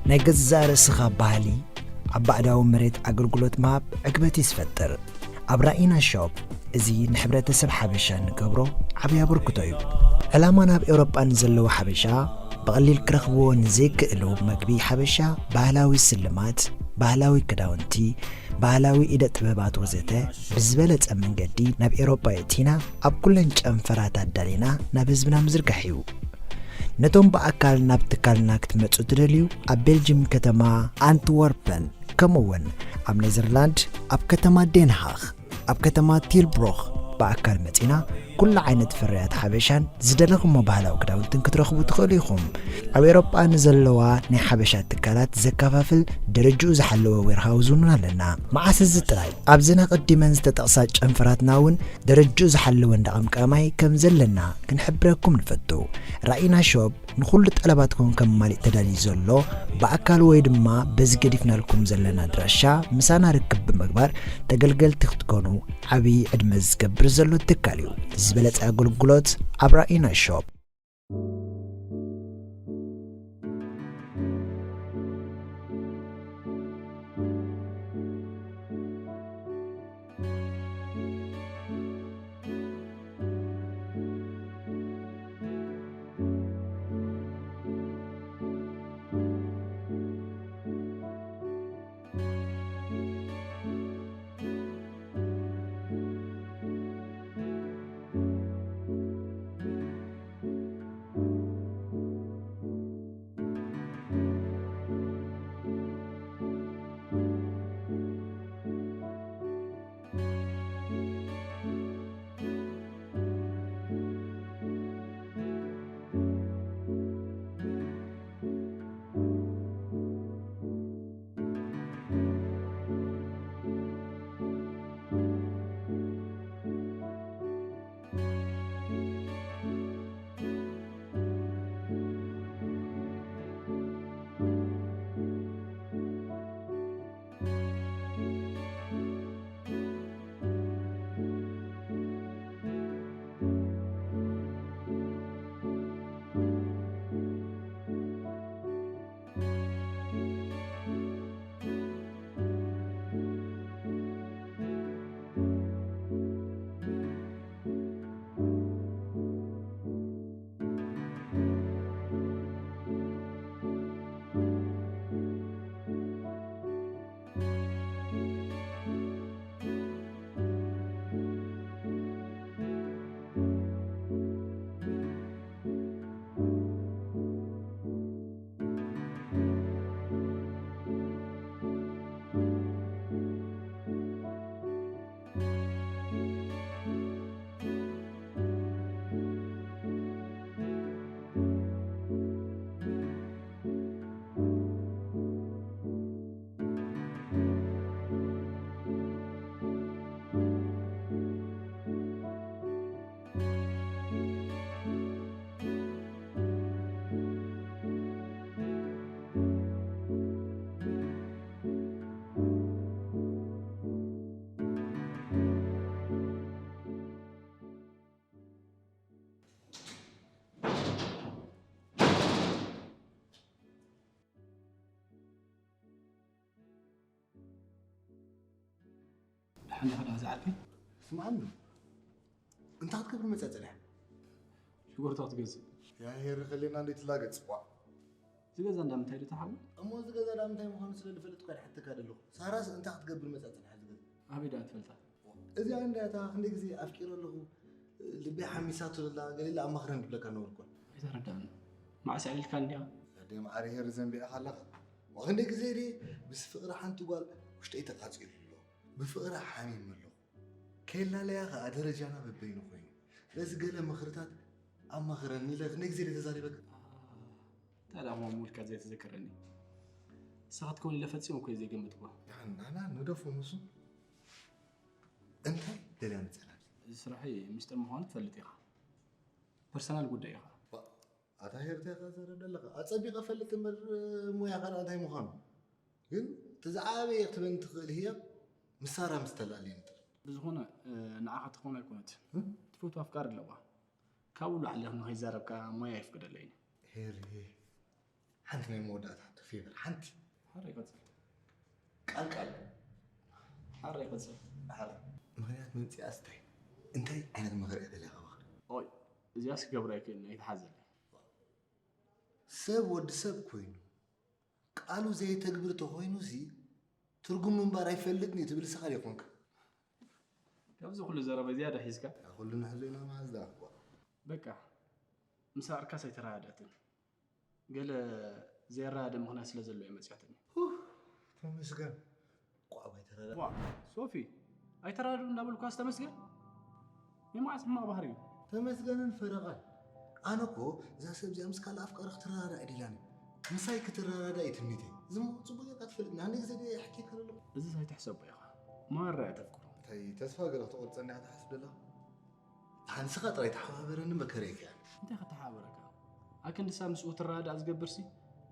ናይ ገዛእ ርእስኻ ባህሊ ኣብ ባዕዳዊ መሬት ኣገልግሎት ምሃብ ዕግበት እዩ ዝፈጥር። ኣብ ራኢና ሾፕ እዚ ንሕብረተሰብ ሓበሻ እንገብሮ ዓብዪ ኣበርክቶ እዩ። ዕላማ ናብ ኤውሮጳ ንዘለዉ ሓበሻ ብቐሊል ክረኽብዎ ንዘይክእሉ መግቢ ሓበሻ፣ ባህላዊ ስልማት፣ ባህላዊ ክዳውንቲ፣ ባህላዊ ኢደ ጥበባት ወዘተ ብዝበለጸ መንገዲ ናብ ኤውሮጳ የእቲና ኣብ ኩለን ጨንፈራት ኣዳሊና ናብ ህዝብና ምዝርጋሕ እዩ። ነቶም ብኣካል ናብ ትካልና ክትመጹ ትደልዩ፣ ኣብ ቤልጅም ከተማ ኣንትወርፐን ከምኡ'ውን ኣብ ኔዘርላንድ ኣብ ከተማ ዴንሃኽ ኣብ ከተማ ቲልብሮኽ ብኣካል መጺና ኩሉ ዓይነት ፍርያት ሓበሻን ዝደለኹሞ ባህላዊ ክዳውንትን ክትረኽቡ ትኽእሉ ኢኹም። ኣብ ኤውሮጳ ንዘለዋ ናይ ሓበሻ ትካላት ዘከፋፍል ደረጅኡ ዝሓለወ ዌርሃውዝ እውን ኣለና። መዓስ እዚ ጥራይ ኣብዘን ኣቐዲመን ዝተጠቕሳ ጨንፈራትና እውን ደረጅኡ ዝሓለወ እንዳ ቀምቃማይ ከም ዘለና ክንሕብረኩም ንፈቱ። ራኢና ሾፕ ንኹሉ ጠለባትኩም ከማልእ ተዳልዩ ዘሎ ብኣካል ወይ ድማ በዚ ገዲፍናልኩም ዘለና ኣድራሻ ምሳና ርክብ ብምግባር ተገልገልቲ ክትኮኑ ዓብዪ ዕድመ ዝገብር ዘሎ ትካል እዩ። ዝበለጸ ኣገልግሎት ኣብ ራኢና ሾፕ። ደሓን ዲኻ ደኣ ዝዓርከይ? ስምዓኒ፣ እንታይ ክትገብር መጺኣ ጸኒሓ? ሽጉርቲ ክትገዝእ። ያሄር ከሌና እንዴት ትላገጽ? ዋ። እዚ ገዛ እንዳ ምንታይ ድዩ ተሓዊ? እሞ እዚ ገዛ እንዳ ምንታይ ምዃኑ ስለ ዝፈልጥ እኳ ይሓተካ ዘለኹ። ሳራስ እንታይ ክትገብር መጺኣ ጸኒሓ እዚ ገዛ? ኣበይ ደኣ ትፈልጣ? እዚኣ እንዳ እታ ክንደይ ግዜ ኣፍቂረ ኣለኹ፣ ልበይ ሓሚሳቶ ዘላ፣ ገሊላ ኣማኽረኒ ትብለካ ነበርኩ። ኣይተረዳእን። መዓስ ኣዕሊልካ እንዲያ? ኣደ መዓረ ሄር ዘንቢዕኻ ኣለኻ። ወክንደይ ግዜ ድየ ምስ ፍቕሪ ሓንቲ ጓል ውሽጠይ ተቃጺሉ ኣሎ። ብፍቕራ ሓሚመ ኣለኹ። ከይላለያ ኸኣ ደረጃና በበይኑ ኮይኑ። ስለዚ ገለ ምኽርታት ኣማኽረኒ ኢለ ክንደይ ግዜ ድየ ተዛሪበካ? እንታይ ደኣ እሞ ምውልካ ዘይትዝክረኒ? ንስኻ ክትከውን ኢለ ፈጺሙ እኮ እየ ዘይገመትኩ። ንሕና ንደፎ ንሱ እንታይ ደልያ ንጸላል? እዚ ስራሐይ ሚስጥር ምዃኑ ትፈልጥ ኢኻ። ፐርሰናል ጉዳይ ኢኻ። ዋ፣ ኣታ ሄርታ ኢኻ ዘረብ ዘለኻ። ኣጸቢቐ ፈልጥ እምበር ሞያኻ ደኣ እንታይ ምዃኑ። ግን እቲ ዝዓበየ ክትበኒ ትኽእል ህያብ ምስ ሳራ ምስ ተላልየኒ ጥራይ። ብዝኾነ፣ እ፣ ንዓኻ ትኸውን ኣይኮነት። እ? ትፈቱ ኣፍቃሪ ኣለዋ። ካብኡ ላዕሊ ንኸይዛረብካ ሞያ ይፍቅደለይን። ሄሪ፣ ሓንቲ ናይ መወዳእታ ሕቶ ፌቨር፣ ሓንቲ። ሓራይ ቀጽል። ቃል ቃል። ሓራይ ቀጽል። ሓራይ። ምኽንያት መምፅኣ ስታይ እንታይ ዓይነት ምኽሪ እያ ደልያ ካባኻ? ኦይ፣ እዚኣስ ክገብራ ኣይክእልን፣ ኣይትሓዘለይ። ሰብ ወዲ ሰብ ኮይኑ ቃሉ ዘየተግብር ተኾይኑ ሲ ትርጉም ምንባር ኣይፈልጥን እዩ ትብል ንስኻ ዲኹንካ? ካብዚ ኩሉ ዘረባ እዚኣ ዶ ሒዝካ? ኩሉ ንሕዞ ኢና መሓዝ ደኣ። በቃ፣ ምስ ኣርካስ ኣይተረዳዳእትን። ገለ ዘየረዳድእ ምኽንያት ስለ ዘሎ እየ መፂኣትኒ። ተመስገን። ቋዕ ኣይተረዳ። ዋ፣ ሶፊ፣ ኣይተረዳድኡ እንዳበልኳስ ተመስገን? ናይ መዓስ ሕማቕ ባህሪ እዩ። ተመስገንን ፈረቓን። ኣነ እኮ እዛ ሰብ እዚኣ ምስ ካልእ ኣፍቃሪ ክትረዳዳእ ኣይደላን እየ። ምሳይ ክትረዳዳእ እዩ ትምኒተይ። እዚ እሞ ጽቡቕ ጌርካ ትፈልጥኒ። ኣነ ግዜ ድየ የሕክየካ ዘለኹ። እዚስ ኣይትሕሰቦ ኢኻ። ማራ እያ ተፍቅሮ። እንታይ ተስፋ ገለ ክትቆርጸኒ ኢኻ ትሓስብ ዘለኻ? ንስኻ ጥራይ ተሓባበረኒ መከረይካ። እንታይ ከተሓባበረካ? ኣክንድሳ ምስኡ ትረዳዳእ ዝገብርሲ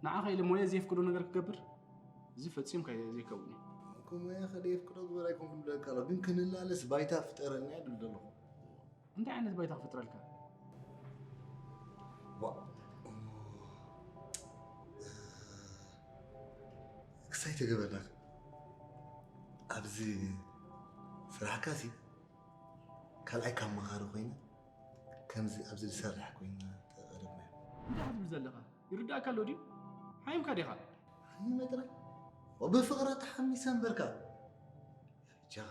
ንዓኻ ኢለ ሞየ ዘየፍቅዶ ነገር ክገብር? እዚ ፈጺምካ ዘይከውን እዩ። እኮ ሞያኻ ዘየፍቅዶ ግበር ኣይኮንኩን ዝብለካ ኣለኹ፣ ግን ክንላለስ ባይታ ፍጠረልና እየ ዝብል ዘለኹ። እንታይ ዓይነት ባይታ ክፍጥረልካ? ዋ፣ ክሳይ ተገበርና ኣብዚ ስራሕካ ሲ ካልኣይ ካብ መኻሪ ኮይነ ከምዚ ኣብዚ ዝሰርሕ ኮይና ተቐርብና። እንታይ ክትብል ዘለኻ? ይርዳእካ ኣሎ ድዩ? ሓይምካ ዲኻ? ሓይመ ጥራይ ብፍቕራ ተሓሚሰ እምበርካ። ብቻኻ፣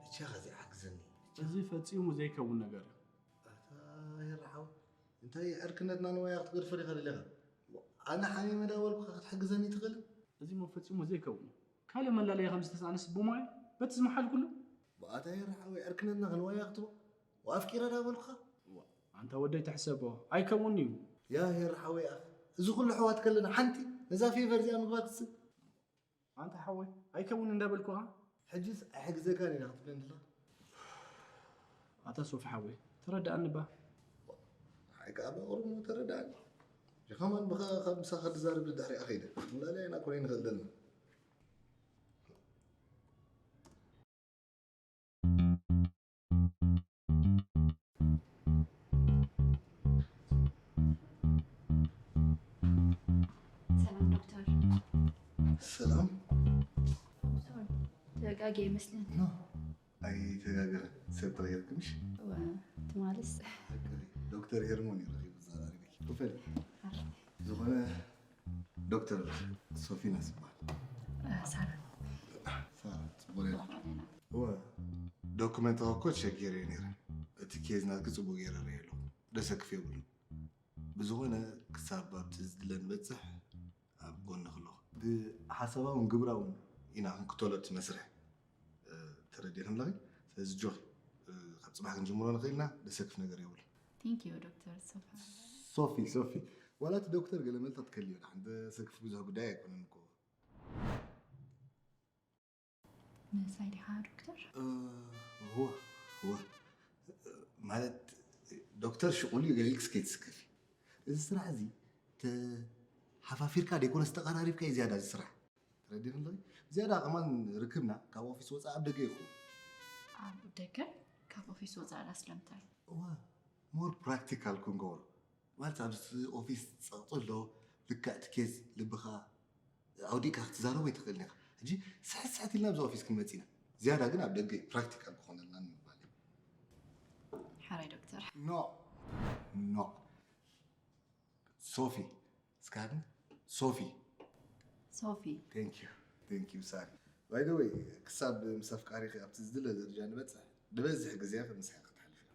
ብቻኻ እዚኣ ሓግዘኒ። እዚ ፈጺሙ ዘይከውን ነገር እዩ። ኣታ የራሓው፣ እንታይ ዕርክነትና ንዋያ ክትገድፈ ዲኻ ደሊኻ? ኣነ ሓሚመ ዳበልኩኻ ክትሕግዘኒ ትኽእል? እዚ እሞ ፈጺሙ ዘይከውን እዩ። ካልእ መላለዪ ከም ዝተሳእነስ ብሞያ በቲ ዝመሓልኩሉ። ኣታ የራሓወይ፣ ዕርክነትና ክንዋያ ክትቦ ኣፍቂረ ዳበልኩኻ? ዋ፣ ኣንታ ወደይ ትሕሰቦ ኣይከውን እዩ። ያ የራሓወይ፣ ኣኽ እዚ ኩሉ ኣሕዋት ከለና ሓንቲ ነዛ ፌቨር እዚኣ ምግባር ክትስብ? ኣንታ ሓወይ ኣይከውን እንዳበልኩኻ። ሕጅስ ኣይሕግዘካን ኢና ክትብለኒ ኣለኻ? ኣታ ሶፊ ሓወይ ተረድኣኒ እባ። ሓይካ ኣባ ኦሮሞ ተረድኣኒ። ከማን ብኻ ካብ ምሳኻ ትዛረብ ድሕሪኣ ከይደ። ላላ ኢና ኮነ ንኽእል ዘለና። ሰላም ዶክተር። ሰላም። ሶሪ፣ ተጋጌ ይመስለኒ። ኖ፣ ኣይተጋገረ። ሰብ ተቐየርክ ምሽ? እወ፣ ትማልስ። ዶክተር ሄርሞን እዩ ረኺቡ ዘራሪበኪ። ክፈል። ዝኾነ ዶክተር ሶፊናስ ይበሃል። ሳራ። ሳራ፣ ጽቡቕ ሌላ። እወ፣ ዶክመንት እኮ ቸክ ገይረ ነይረ። እቲ ኬዝ ናትኪ ጽቡቕ ገይረ ርእየ ኣለኹ። ደሰክፍ የብሉን። ብዝኾነ ክሳብ ኣብቲ ዝድለ ንበጽሕ ኣብ ጎንኺ ኣለኹ። ብሓሳባውን ግብራውን ኢና ክንክተሎ እቲ መስርሕ። እ፣ ተረዲእክን ኣለኺ? ስለዚ ጆኺ፣ እ፣ ካብ ጽባሕ ክንጅምሮ ንኽእል ኢና፣ ደሰክፍ ነገር የብሉን። Thank you ዶክተር ሶፋ። ሶፊ፣ ሶፊ፣ ዋላ እቲ ዶክተር ገለ መልክዕ ትከልዮ ደሓን፣ ደሰክፍ ብዙሕ ጉዳይ ኣይኮነን እኮ። ምሳይ ዲኻ ዶክተር? እ፣ እወ፣ እወ። ማለት ዶክተር ሽቑል እዩ ገሊልክስ ከይትስከፊ። እዚ ስራሕ እዚ ተሓፋፊርካ ደይኮነስ ተቐራሪብካ እዩ ዝያዳ እዚ ስራሕ። ተረዲእክን ኣለኺ? ዝያዳ ከማን ርክብና ካብ ኦፊስ ወፃኢ ኣብ ደገ ይኸውን። ኣብ ደገ ካብ ኦፊስ ወፃኢ ዳ ስለምንታይ? እዋ፣ ሞር ፕራክቲካል ክንገብሮ። ማለት ኣብዚ ኦፊስ ፀቕጢ ኣሎ፣ ልክዕ እቲ ኬዝ ልብኻ ኣውዲእካ ክትዛረቦ ኣይትኽእልን ኢኻ። ሕጂ ስሕት ስሕት ኢልና ኣብዚ ኦፊስ ክንመጽእ ኢና። ዝያዳ ግን ኣብ ደገ እዩ ፕራክቲካል ክኾነልና ንምባል እዩ። ሓራይ ዶክተር። ኖ፣ ኖ። ሶፊ፣ እስካ ግን ሶፊ። ሶፊ። Thank you, thank you ሳሪ። By the way፣ ክሳብ ምስ ኣፍቃሪኺ ኣብቲ ዝድለ ደረጃ ንበጽሕ፣ ዝበዝሕ ግዜ ምሳኺ ክትሓልፊ ኢኺ።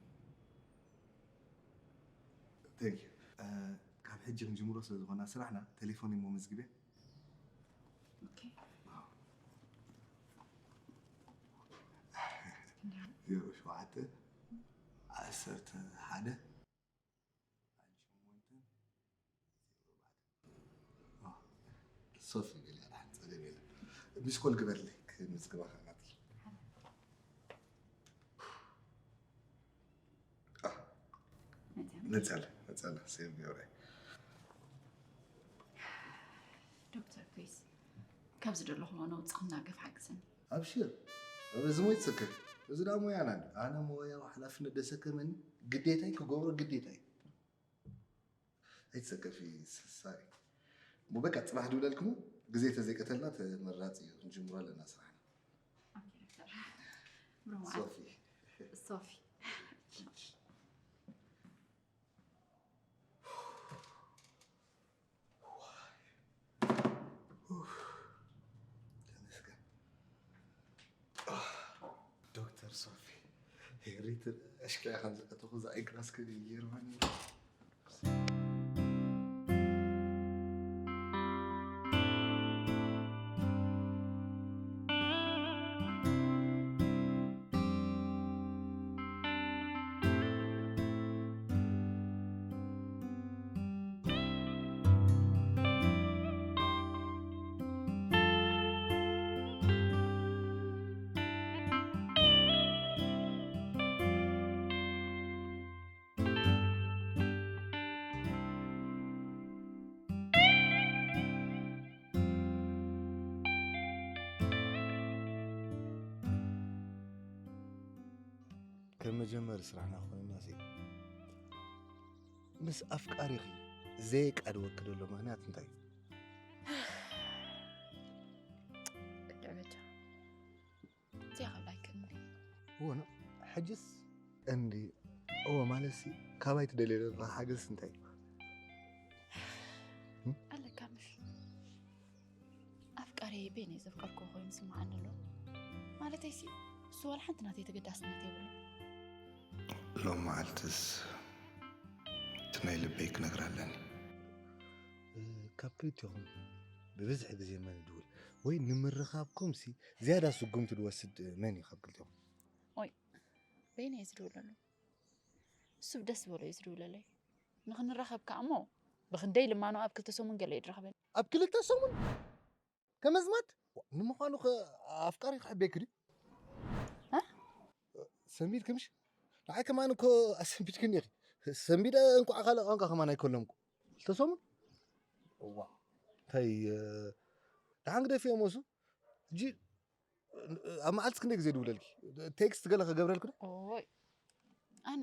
Thank you። እ፣ ካብ ሕጂ ክንጅምሮ ስለ ዝኾና ስራሕና፣ ቴሌፎን እሞ መዝግቤ። ኦኬ። ዜሮ ሸውዓተ፣ ዓሰርተ ሓደ፣ ሸሞንተ፣ ዜሮ ኣርባዕተ። ሶፊ ገሊኣ ደሓን ጸገም የለን። ሚስኮል ግበርለይ፣ ክምዝግባ ከኣ ናትኪ። መፅኣላ፣ መፅኣላ፣ ሴቭ ገብረ። ዶክተር ፕሊዝ፣ ካብዚ ዘለኹዎ ነውፅኽና ገፍ ሓግዘኒ። ኣብሽር፣ ኣብ እዚ ሞይ ትሰከፍ። እዚ ደኣ ሞያና እዩ። ኣነ ሞያዊ ሓላፍነት ደሰከመኒ፣ ግዴታይ ክገብሮ ግዴታይ። ኣይትሰከፊ ሳሪ። እሞ በቃ ጽባሕ ድውለልክሞ ግዜ ተዘይቀተልና ተመራጺ እዩ፣ ክንጅምሮ ኣለና ስራሕና። ኦኬ ዶክተር። ብሩህ መዓልቲ። ሶፊ። ሶፊ። ተመስገን። ዶክተር ሶፊ፣ ሄሪት ኣሽካያ ከም ዝኣተኹ እዛ እግራስ ክብል ገይርዋ ነይሩ። ከም መጀመሪ ስራሕና ኮይና ሲ ምስ ኣፍቃሪኺ ዘየቃድወኪ ዘሎ ምኽንያት እንታይ እዩ? ደበጃ እዚኣ ክብላ ኣይክእልን። እወ ነው። ሕጅስ እንዲ እወ ማለት ሲ ካባይ ትደልየ ዘለኻ ሓገዝ እንታይ እዩ? ኣለካ ምሽ ኣፍቃሪ በይነይ ዘፍቀርኩ ኮይኑ ስምዓኒ ኣሎ። ማለተይ ሲ እሱ ዋላ ሓንቲ ናተይ ተገዳስነት የብሉ። ሎም መዓልትስ እቲ ናይ ልበይ ክነግራ ኣለኒ። ካብ ክልቲኹም ብብዝሒ ግዜ መን ይድውል ወይ ንምርኻብኩም ሲ ዝያዳ ስጉምቲ ዝወስድ መን እዩ ካብ ክልቲኹም? በይነይ እየ ዝድውለሉ። እሱ ብደስ ዝበሎ እዩ ዝድውለለይ። ንኽንራኸብ ከኣ እሞ ብኽንደይ ልማኖ ኣብ ክልተ ሰሙን ገለ እዩ ድረኽበኒ። ኣብ ክልተ ሰሙን ከመዝማት? ንምዃኑ ከ ኣፍቃሪ ክሕቤክ ድዩ? ሰንቢድኪ ምሽ? ንዓይ ከማን እኮ ኣሰንቢድክኒ ኢኺ። ሰንቢደ እንኳዕ ካልእ ቋንቋ ከማን ኣይከለምኩ። ክልተ ሰሙን? እዋ እንታይ ደሓን ግደፍዮ መሱ? ሕጂ ኣብ መዓልቲ ክንደይ ግዜ ድውለልኪ? ቴክስት ገለ ከገብረልኪ ዶ? ኦይ ኣነ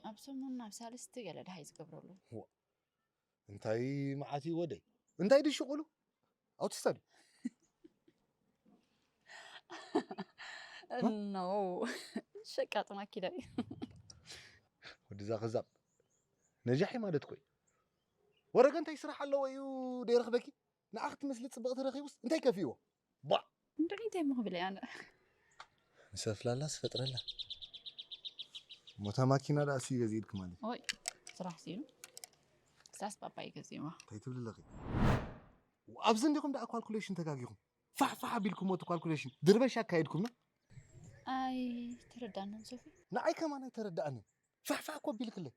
ኣብ ሰሙን ኣብ ሳልስቲ ገለ ደሃይ ዝገብረሉ። እንታይ መዓት እዩ ወደይ? እንታይ ድዩ ሽቁሉ? ኣውቲስታ ድዩ? ኖ ሸቃጥ ማኪዳ እዩ። ወድዛ ከዛብ ነጃሒ ማለት ኮይ ወረገ እንታይ ስራሕ ኣለዎ እዩ ደይረኽበኪ? ንዓ ክትመስሊ ጽብቕቲ ረኺቡስ እንታይ ከፊእዎ? ቧዕ! እንድዒ እንታይ እሞ ክብል እየ ኣነ? ንሰፍላላ ስፈጥረላ። ሞታ ማኪና ደኣ እሱ ይገዝእ ኢልክ ማለት እዩ። ኦይ ስራሕ ሲሉ ክሳስ ፓፓ ይገዝእዋ። እንታይ ትብሊ ኣለኺ? ኣብዚ እንዲኹም ደኣ ኳልኩሌሽን ተጋጊኹም። ፋሕ ፋሕ ኣቢልኩሞ እቲ ኳልኩሌሽን ድርበሽ ኣካይድኩም ነው። ኣይ ተረዳንን ሶፊ። ንዓይ ከማን ኣይተረዳኣንን። ፋሕ ፋሕ እኮ ኣቢልክለይ።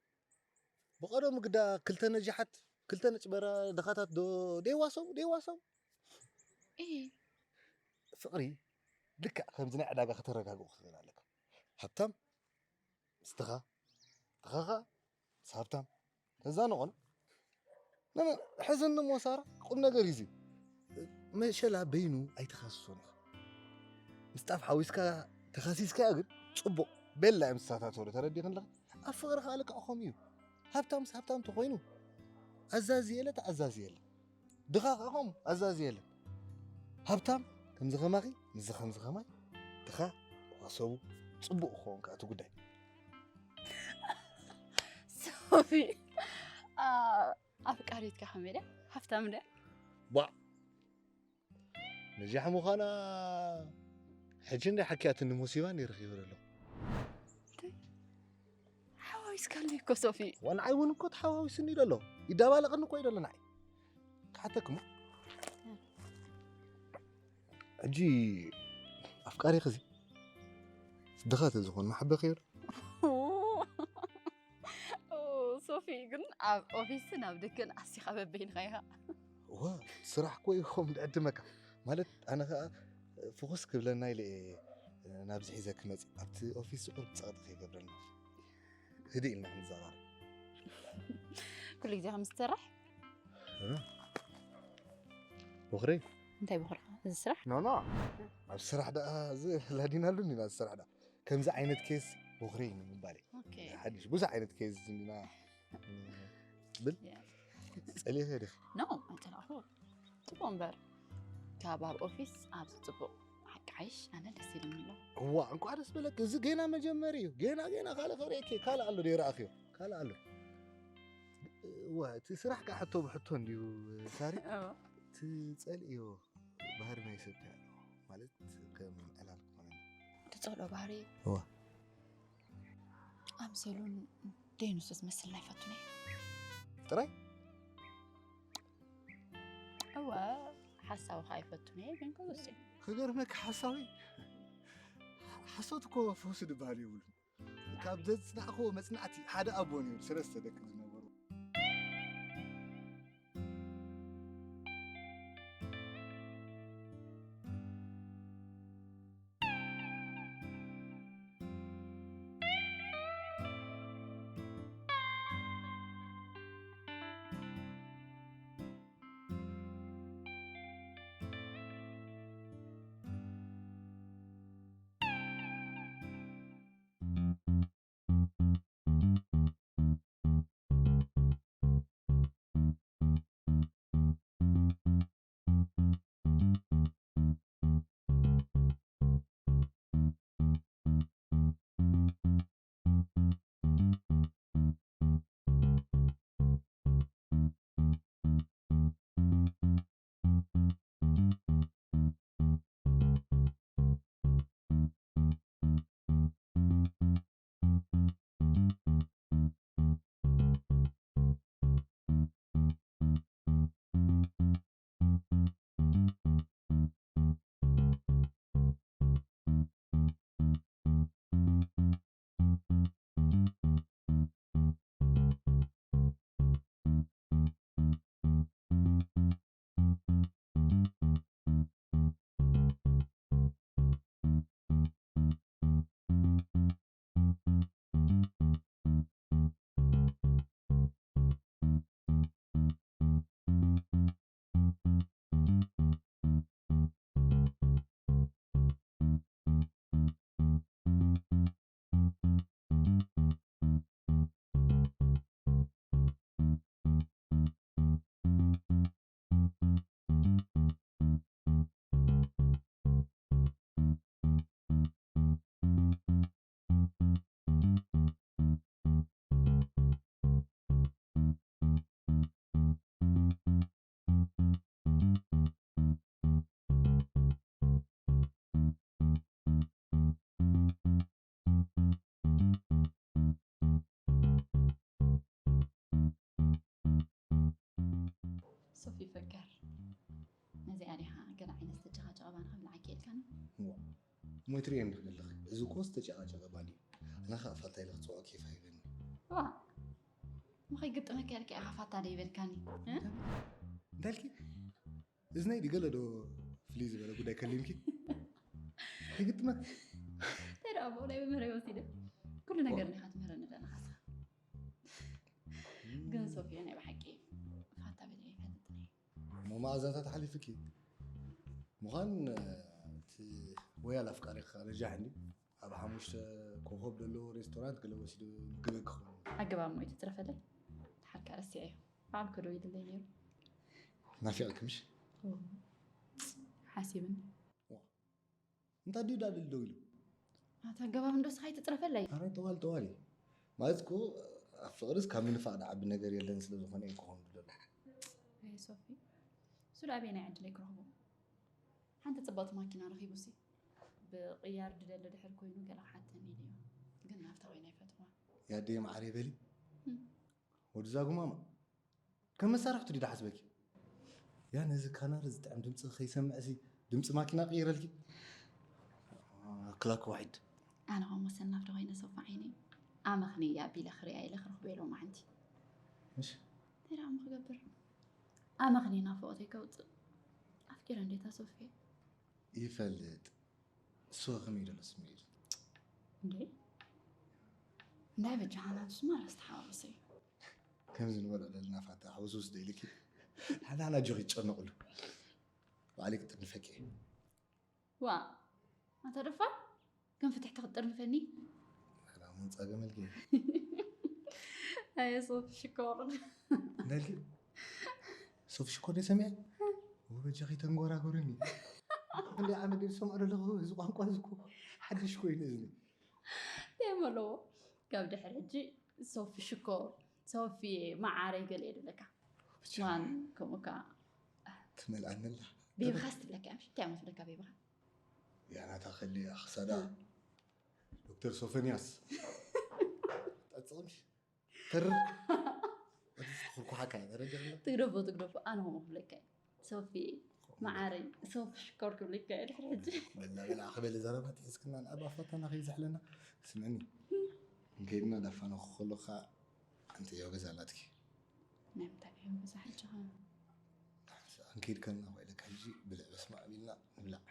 ብቐደሙ ግዳ ክልተ ነጃሓት ክልተ ነጭበራ ድኻታት ዶ ደይዋሰቡ ደይዋሰቡ። እሂ ፍቕሪ ልክዕ ከምዚ ናይ ዕዳጋ ከተረጋግኦ ክትኽእል ኣለካ። ሃብታም ምስ ድኻ፣ ድኻ ኸኣ ምስ ሃብታም ተዛንቖን። ሕዝኒ እሞ ሳራ ቁም ነገር እዩ እዚ። መሸላ በይኑ ኣይተኻስሶን ኢኻ። ምስ ጣፍ ሓዊስካ ተኻሲስካዮ ግን ጽቡቕ ቤላ እዮም ዝሳታተሩ። ተረዲእክን ኣለኺ? ኣብ ፍቕሪ ከኣ ልክዕ ከምኡ እዩ። ሃብታምስ ሃብታም ተኾይኑ ኣዛዚ የለ ተኣዛዚ የለ። ድኻ ከኣ ከምኡ ኣዛዚ የለ። ሃብታም ከምዚ ከማኺ ምስዚ ከምዚ ከማይ ድኻ ዋሰቡ ጽቡቕ ክኸውን ከኣ እቲ ጉዳይ። ሶፊ ኣፍቃሪትካ ከመይ ድያ? ሃፍታም ድያ? ቧዕ ነጃሕ ምዃና ሕጂ እንደ ሓኪያትኒ ሙሲባ ነይረ ክይብል ኣለኹ። ሓዋዊስካለይ እኮ ሶፊ። ዋንዓይ እውን እኮ ተሓዋዊስኒ ይደሎ ይዳባለቐኒ እኮ ይደሎ ንዓይ ክሓተክሞ ሕጂ ኣፍቃሪ ኸዚ ድኻ ተዝኾን መሓበ ከይሩ ሶፊ ግን ኣብ ኦፊስን ኣብ ደገን ኣሲኻ በበይንኻ ኢኻ። እዋ ስራሕ እኮ እዩ ከምኡ ዝዕድመካ። ማለት ኣነ ኸዓ ፍኹስ ክብለና ኢለ እየ ናብዚ ሒዘ ክመፅእ። ኣብቲ ኦፊስ ቁሩብ ፀቕጢ ከይገብረና ህድእ ኢልና ክንዘራረብ። ኩሉ ግዜ ከም ዝሰርሕ ቦኽረይ እንታይ ቦኽርኻ? እዚ ስራሕ ኖ ኖ ኣብ ስራሕ ደኣ እዚ ላዲናሉ ኢና ስራሕ ደኣ ከምዚ ዓይነት ኬስ ቦኽረይ ንምባል እዩ። ኦኬ። ሓድሽ ብዙሕ ዓይነት ኬስ ኢና ብል ጸሊእኺ ዲኺ? ኖ ኣይጸላእኹ። ጽቡቕ እምበር ካብ ኣብ ኦፊስ ኣብዚ ጽቡቕ ሓቂ ሓይሽ ኣነ ደስ ኢሉኒ ኣሎ። እዋ እንኳዕ ደስ በለክ። እዚ ገና መጀመሪ እዩ። ገና ገና ካልእ ከርእየኪ ካልእ ኣሎ ደይረኣኽዮ ካልእ ኣሎ። እዋ እቲ ስራሕ ከዓ ሕቶ ብሕቶ እንድዩ ሳሪ። ትጸልእዮ ባህሪ ናይ ሰብ እንታይ ኣሎ ማለት ከም ዕላል ክኾነ ትጸልኦ ባህሪ እዋ ኣምሰሉን ደይኑስ ዝመስል ናይ ፈቱነ ጥራይ እወ ሓሳዊ ከዓ ይፈቱነ ግን ከዘስ ክገርመክ ሓሳዊ ሓሶት እኮ ፈውሲ ዝበሃል የብሉን። ካብ ዘጽናዕክዎ መጽናዕቲ ሓደ ኣቦ ነይሩ ሰለስተ ደቂ ዝነበሩ። ሶፊ ፈጋር ነዚኣ ዲኻ ገለ ዓይነት ዝተጨቓጨቐ ባኒ ከብልዓኪ ኢልካኒ? እሞ ትርእየ እንዲኽ ዘለኺ እዚ እኮ ዝተጨቓጨቐ ባኒ እዩ። ኣነ ኸዓ ፋታ ኢለ ክፅውዖ ኬፍ ኣይብለኒ። ዋ እሞ ከይግጥመካ ኢልካ ኢኻ ፋታ ዶ ይበልካኒ? እ? እንታይ ኢልኪ? እዝነይ ድገለ ዶ ፍልይ ዝበለ ጉዳይ ከሊምኪ? ከይግጥመክ እንታይ ደኣ ብኡ ናይ መምህረይ ወሲደ ኩሉ ነገር ዲኻ ትምህረኒ ዘለኻ ንስኻ። ግን ሶፊዮ ናይ ብሓቂ ፋታ በሊዐ ይፈልጥን እየ። እሞ መኣዛታት ሓሊፍኪ ምዃን እቲ ወያል ኣፍቃሪኻ ረጃሕ እንዲ ኣብ ሓሙሽተ ኮኾብ ዘለዎ ሬስቶራንት ገለ ወሲዱ ምግበ ክኸውን ኣገባብ ሞ ኣይትጽረፈለይ ሓልካ ረሲዐዮ ባዕልኮ ዶ ኢልለይ ነይሩ ናፊቕኪ ምሽ ሓሲብን እንታይ ድዩ ዳብል ደው ኢሉ ኣታ ኣገባብ እንዶ ስኻ ኣይትጽረፈለይ ኣረ ጠዋል ጠዋል እዩ ማለት እኮ ኣብ ፍቕርስ ካብ ምንፋቕ ድዓቢ ነገር የለን ስለ ዝኾነ እዩ ክኾን ዝደሎ ኣይ ሶፊ እሱ ዳ ኣበየናይ ዕድለይ ክረኽቦ ሓንቲ ጽብቕቲ ማኪና ረኺቡሲ ብቕያር ድደሊ ድሕር ኮይኑ ገለ ክሓተኒ ኢሉ እዩ ግን ናብታ ኮይና ይፈትዋ ያደይ መዓረይ በሊ ወድዛ ጉማማ ከም መሳርሕቱ ድዩ ድሓስበኪ ያ ነዚ ካናሪ ዝጥዕም ድምፂ ከይሰምዕሲ ድምፂ ማኪና ቅይረልኪ ክላክ ዋሒድ ኣነ ከም ወሰን ናብዲ ኮይነ ሶፋ ዓይነይ ኣመኽንያ ቢለ ክሪኣ ኢለ ክረኽቦ ኢሎም ዓንቲ ምሽ እንታይ ደኣ እሞ ክገብር ኣመኽንያ ናፍቖተይ ከውፅእ ኣፍቂረ እንዴታ ሶፊ ይፈልጥ እሱ ከመይ ደሎ ስምዒት እንዴ እንታይ በጃ ሓናት ስማ ራስ ተሓዋወሰ እዩ ከምዚ ንበልዕ ዘለና ፋታ ሕውስውስ ዶ ኢልኪ ሓና ሓና ጆክ ይጨነቕሉ ባዕለይ ክጥንፈኪ እየ ዋ ኣታ ደፋር ከም ፍትሕቲ ክትጥርንፈኒ ሰላሙን ጸገመልኪ ኣየ ሶፊ ሽኮር እንዳልኪ ሶፊ ሽኮር ዶ ሰሚዐ? ወበጃኺ ተንጎራጎርኒ። እንደ ዓመት ዝሰምዖ ዘለኹ እዚ ቋንቋ እዚ እኮ ሓድሽ ኮይኑ እዝኒ። እንታይ ኣለዎ? ካብ ድሕሪ ሕጂ ሶፊ ሽኮር፣ ሶፊ መዓረይ ገለ እየ ዝብለካ። ዋን ከምኡ ከዓ ትመልኣኒ ኣላ። ቤብኻስ ትብለካ እያ፣ ምሽ? እንታይ እሞ ትብለካ ቤብኻ? ያናታ ከሊ ኣኽሳዳ ዶክተር ሶፎንያስ ጠጽቕምሽ ተር ኩርኩሓካ ደረጃ ኣሎ። ትግደፎ ትግደፎ፣ ኣነ ከምኡ ክብለካ እየ። ሶፊ መዓረይ፣ ሶፊ ሽኮር ክብለካ እየ ድሕሪ ሕጂ። በላ በላ ክበለ ዘረባ ትሒዝክና ንኣብ ኣፋታና ከይዝሕለና። ስምዕኒ፣ እንከይድና ዳፋ ነኹ ከለኻ ሓንቲ ዕዮ ገዛ ኣላትኪ። ናይ ምንታይ ዕዮ ገዛ ሕጂ ኸ? ንሓንሳእ ክንከይድ ከለና ውዒለካ ሕጂ ብልዕ በስመ ኣብ ኢልና ንብላዕ።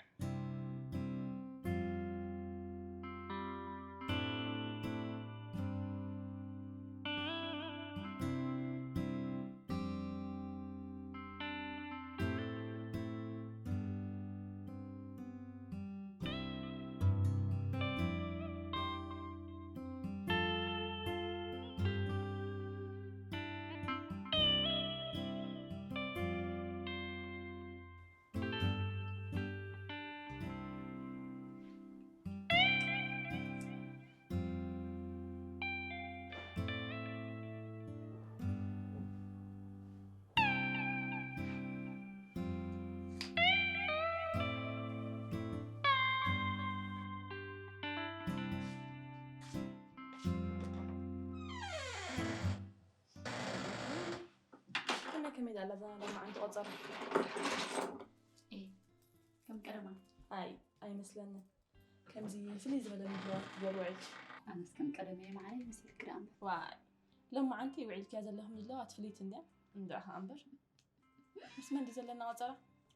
ከመይ ከመይ ዳላ እዛ ሎማዓንቲ ቆጸራ? ኤ ከም ቀደማ። ኣይ ኣይመስለንን። ከምዚ ፍልይ ዝበለ ምድላዋት ክትገብሪ ውዒልኪ። ኣነስ ከም ቀደመ እየ መዓረይ መሲልክ ደኣ እምበር። ዋይ ሎማዓንቲ ውዒልክያ ዘለኺ ምድላዋት ፍልይቲ እንድያ። እንድዒ ኸዓ እምበር ምስ መን ድዩ ዘለና ቆጸራ?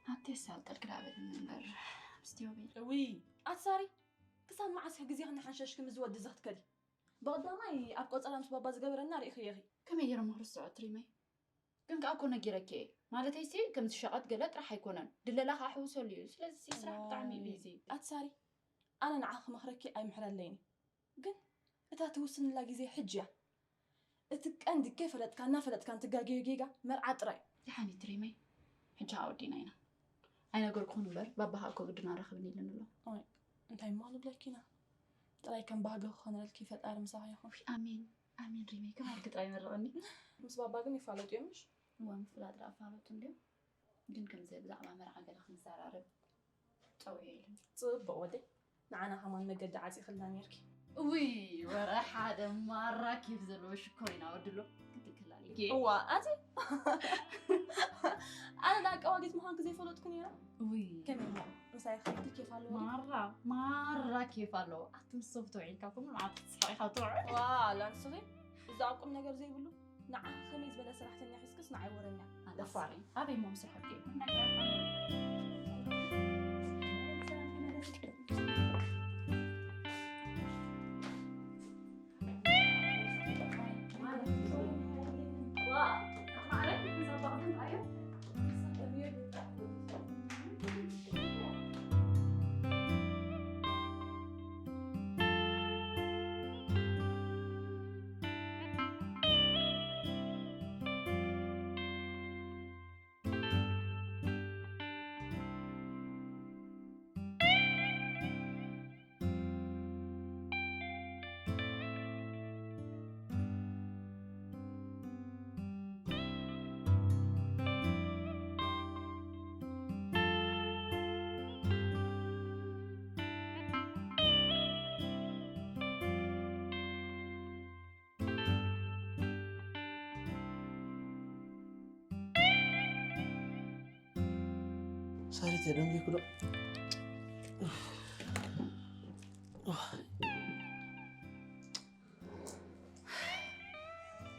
ኣብቲ የሳልጠልክ ደኣ በልኒ እምበር ምስቲ ዮቤል። እውይ ኣቲ ሳሪ፣ ክሳብ መዓስ ኢኺ ግዜኺ እናሓንሸሽኪ ምስዚ ወዲ እዚ ክትከዲ? ብቐዳማይ ኣብ ቆጸራ ምስ ባባ ዝገበረና ርኢኽዮ ኢኺ። ከመይ ገይረ እሞ ክርስዖ ትሪመይ? ግን ከኣ እኮ ነጊረኪ እየ። ማለተይሲ ከምዚ ሸቐጥ ገለ ጥራሕ ኣይኮነን። ድለላ ከኣ ሕውሰሉ እዩ። ስለዚ ስራሕ ብጣዕሚ እዩ ቢዚ። ኣቲ ሳሪ፣ ኣነ ንዓኺ ክመኽረኪ ኣይምሕረለይን እዩ። ግን እታ ትውስንላ ግዜ ሕጂ እያ። እቲ ቀንዲ ከይፈለጥካ እናፈለጥካ እንትጋገዮ ጌጋ መርዓ ጥራይ እዩ። ደሓን እዩ ትሪመይ። ሕጂ ከኣ ወዲእና ኢና። ኣይነገርኩኽን እምበር ባባ ከኣ እኮ ግድን ኣራኽብኒ ኢሉኒ ኣሎ። ኣይ እንታይ እሞ ክንብለኪ ኢና? ጥራይ ከም ባህጊ ክኾነልኪ ፈጣሪ ምሳኺ ይኹን። ውይ ኣሜን ኣሜን ሪመይ ከማልኪ ጥራይ መርቕኒ። ምስ ባባ ግን ይፋለጡ እዮም ምሽ? እዋ ምፍላጥ ደኣ ፋለጡ እንድዮም። ግን ከምዚ ብዛዕባ መርዓ ገለ ክንዘራረብ ጠውዮ ኢሉኒ። ጽቡቕ ወደይ ንዓና ከማን መገዲ ዓጺኽልና ኔርኪ። እውይ ወረ ሓደ ማራ ኬፍ ዘለዎ ሽኮር ኢና ወድሎ ክትክላል ጌ እዋ ኣቲ ኣነ ዳቀዋጊት ምዃንኪ ዘይፈለጥኩ ነይረ። እውይ ከመይ እሞ ምሳይ ከብዲ ኬፍ ኣለዎ ድዩ? ማራ ማራ ኬፍ ኣለዎ። ኣቱም ሶፍቶ ዒልካ ኩሉ መዓት ክትስሕቕ ኢኻ ትውዕል። ዋ ኣላ ንስኺ እዚ ኣብ ቁም ነገር ዘይብሉ ንዓኺ ከመይ ዝበለ ሰራሕተኛ ሒዝክስ ንዓይ ወረኛ። ኣላ ደፋር። ሳሪ ኣበይ እሞ ምስርሐብኪ? ሳሪት ደንጊኩ ዶ?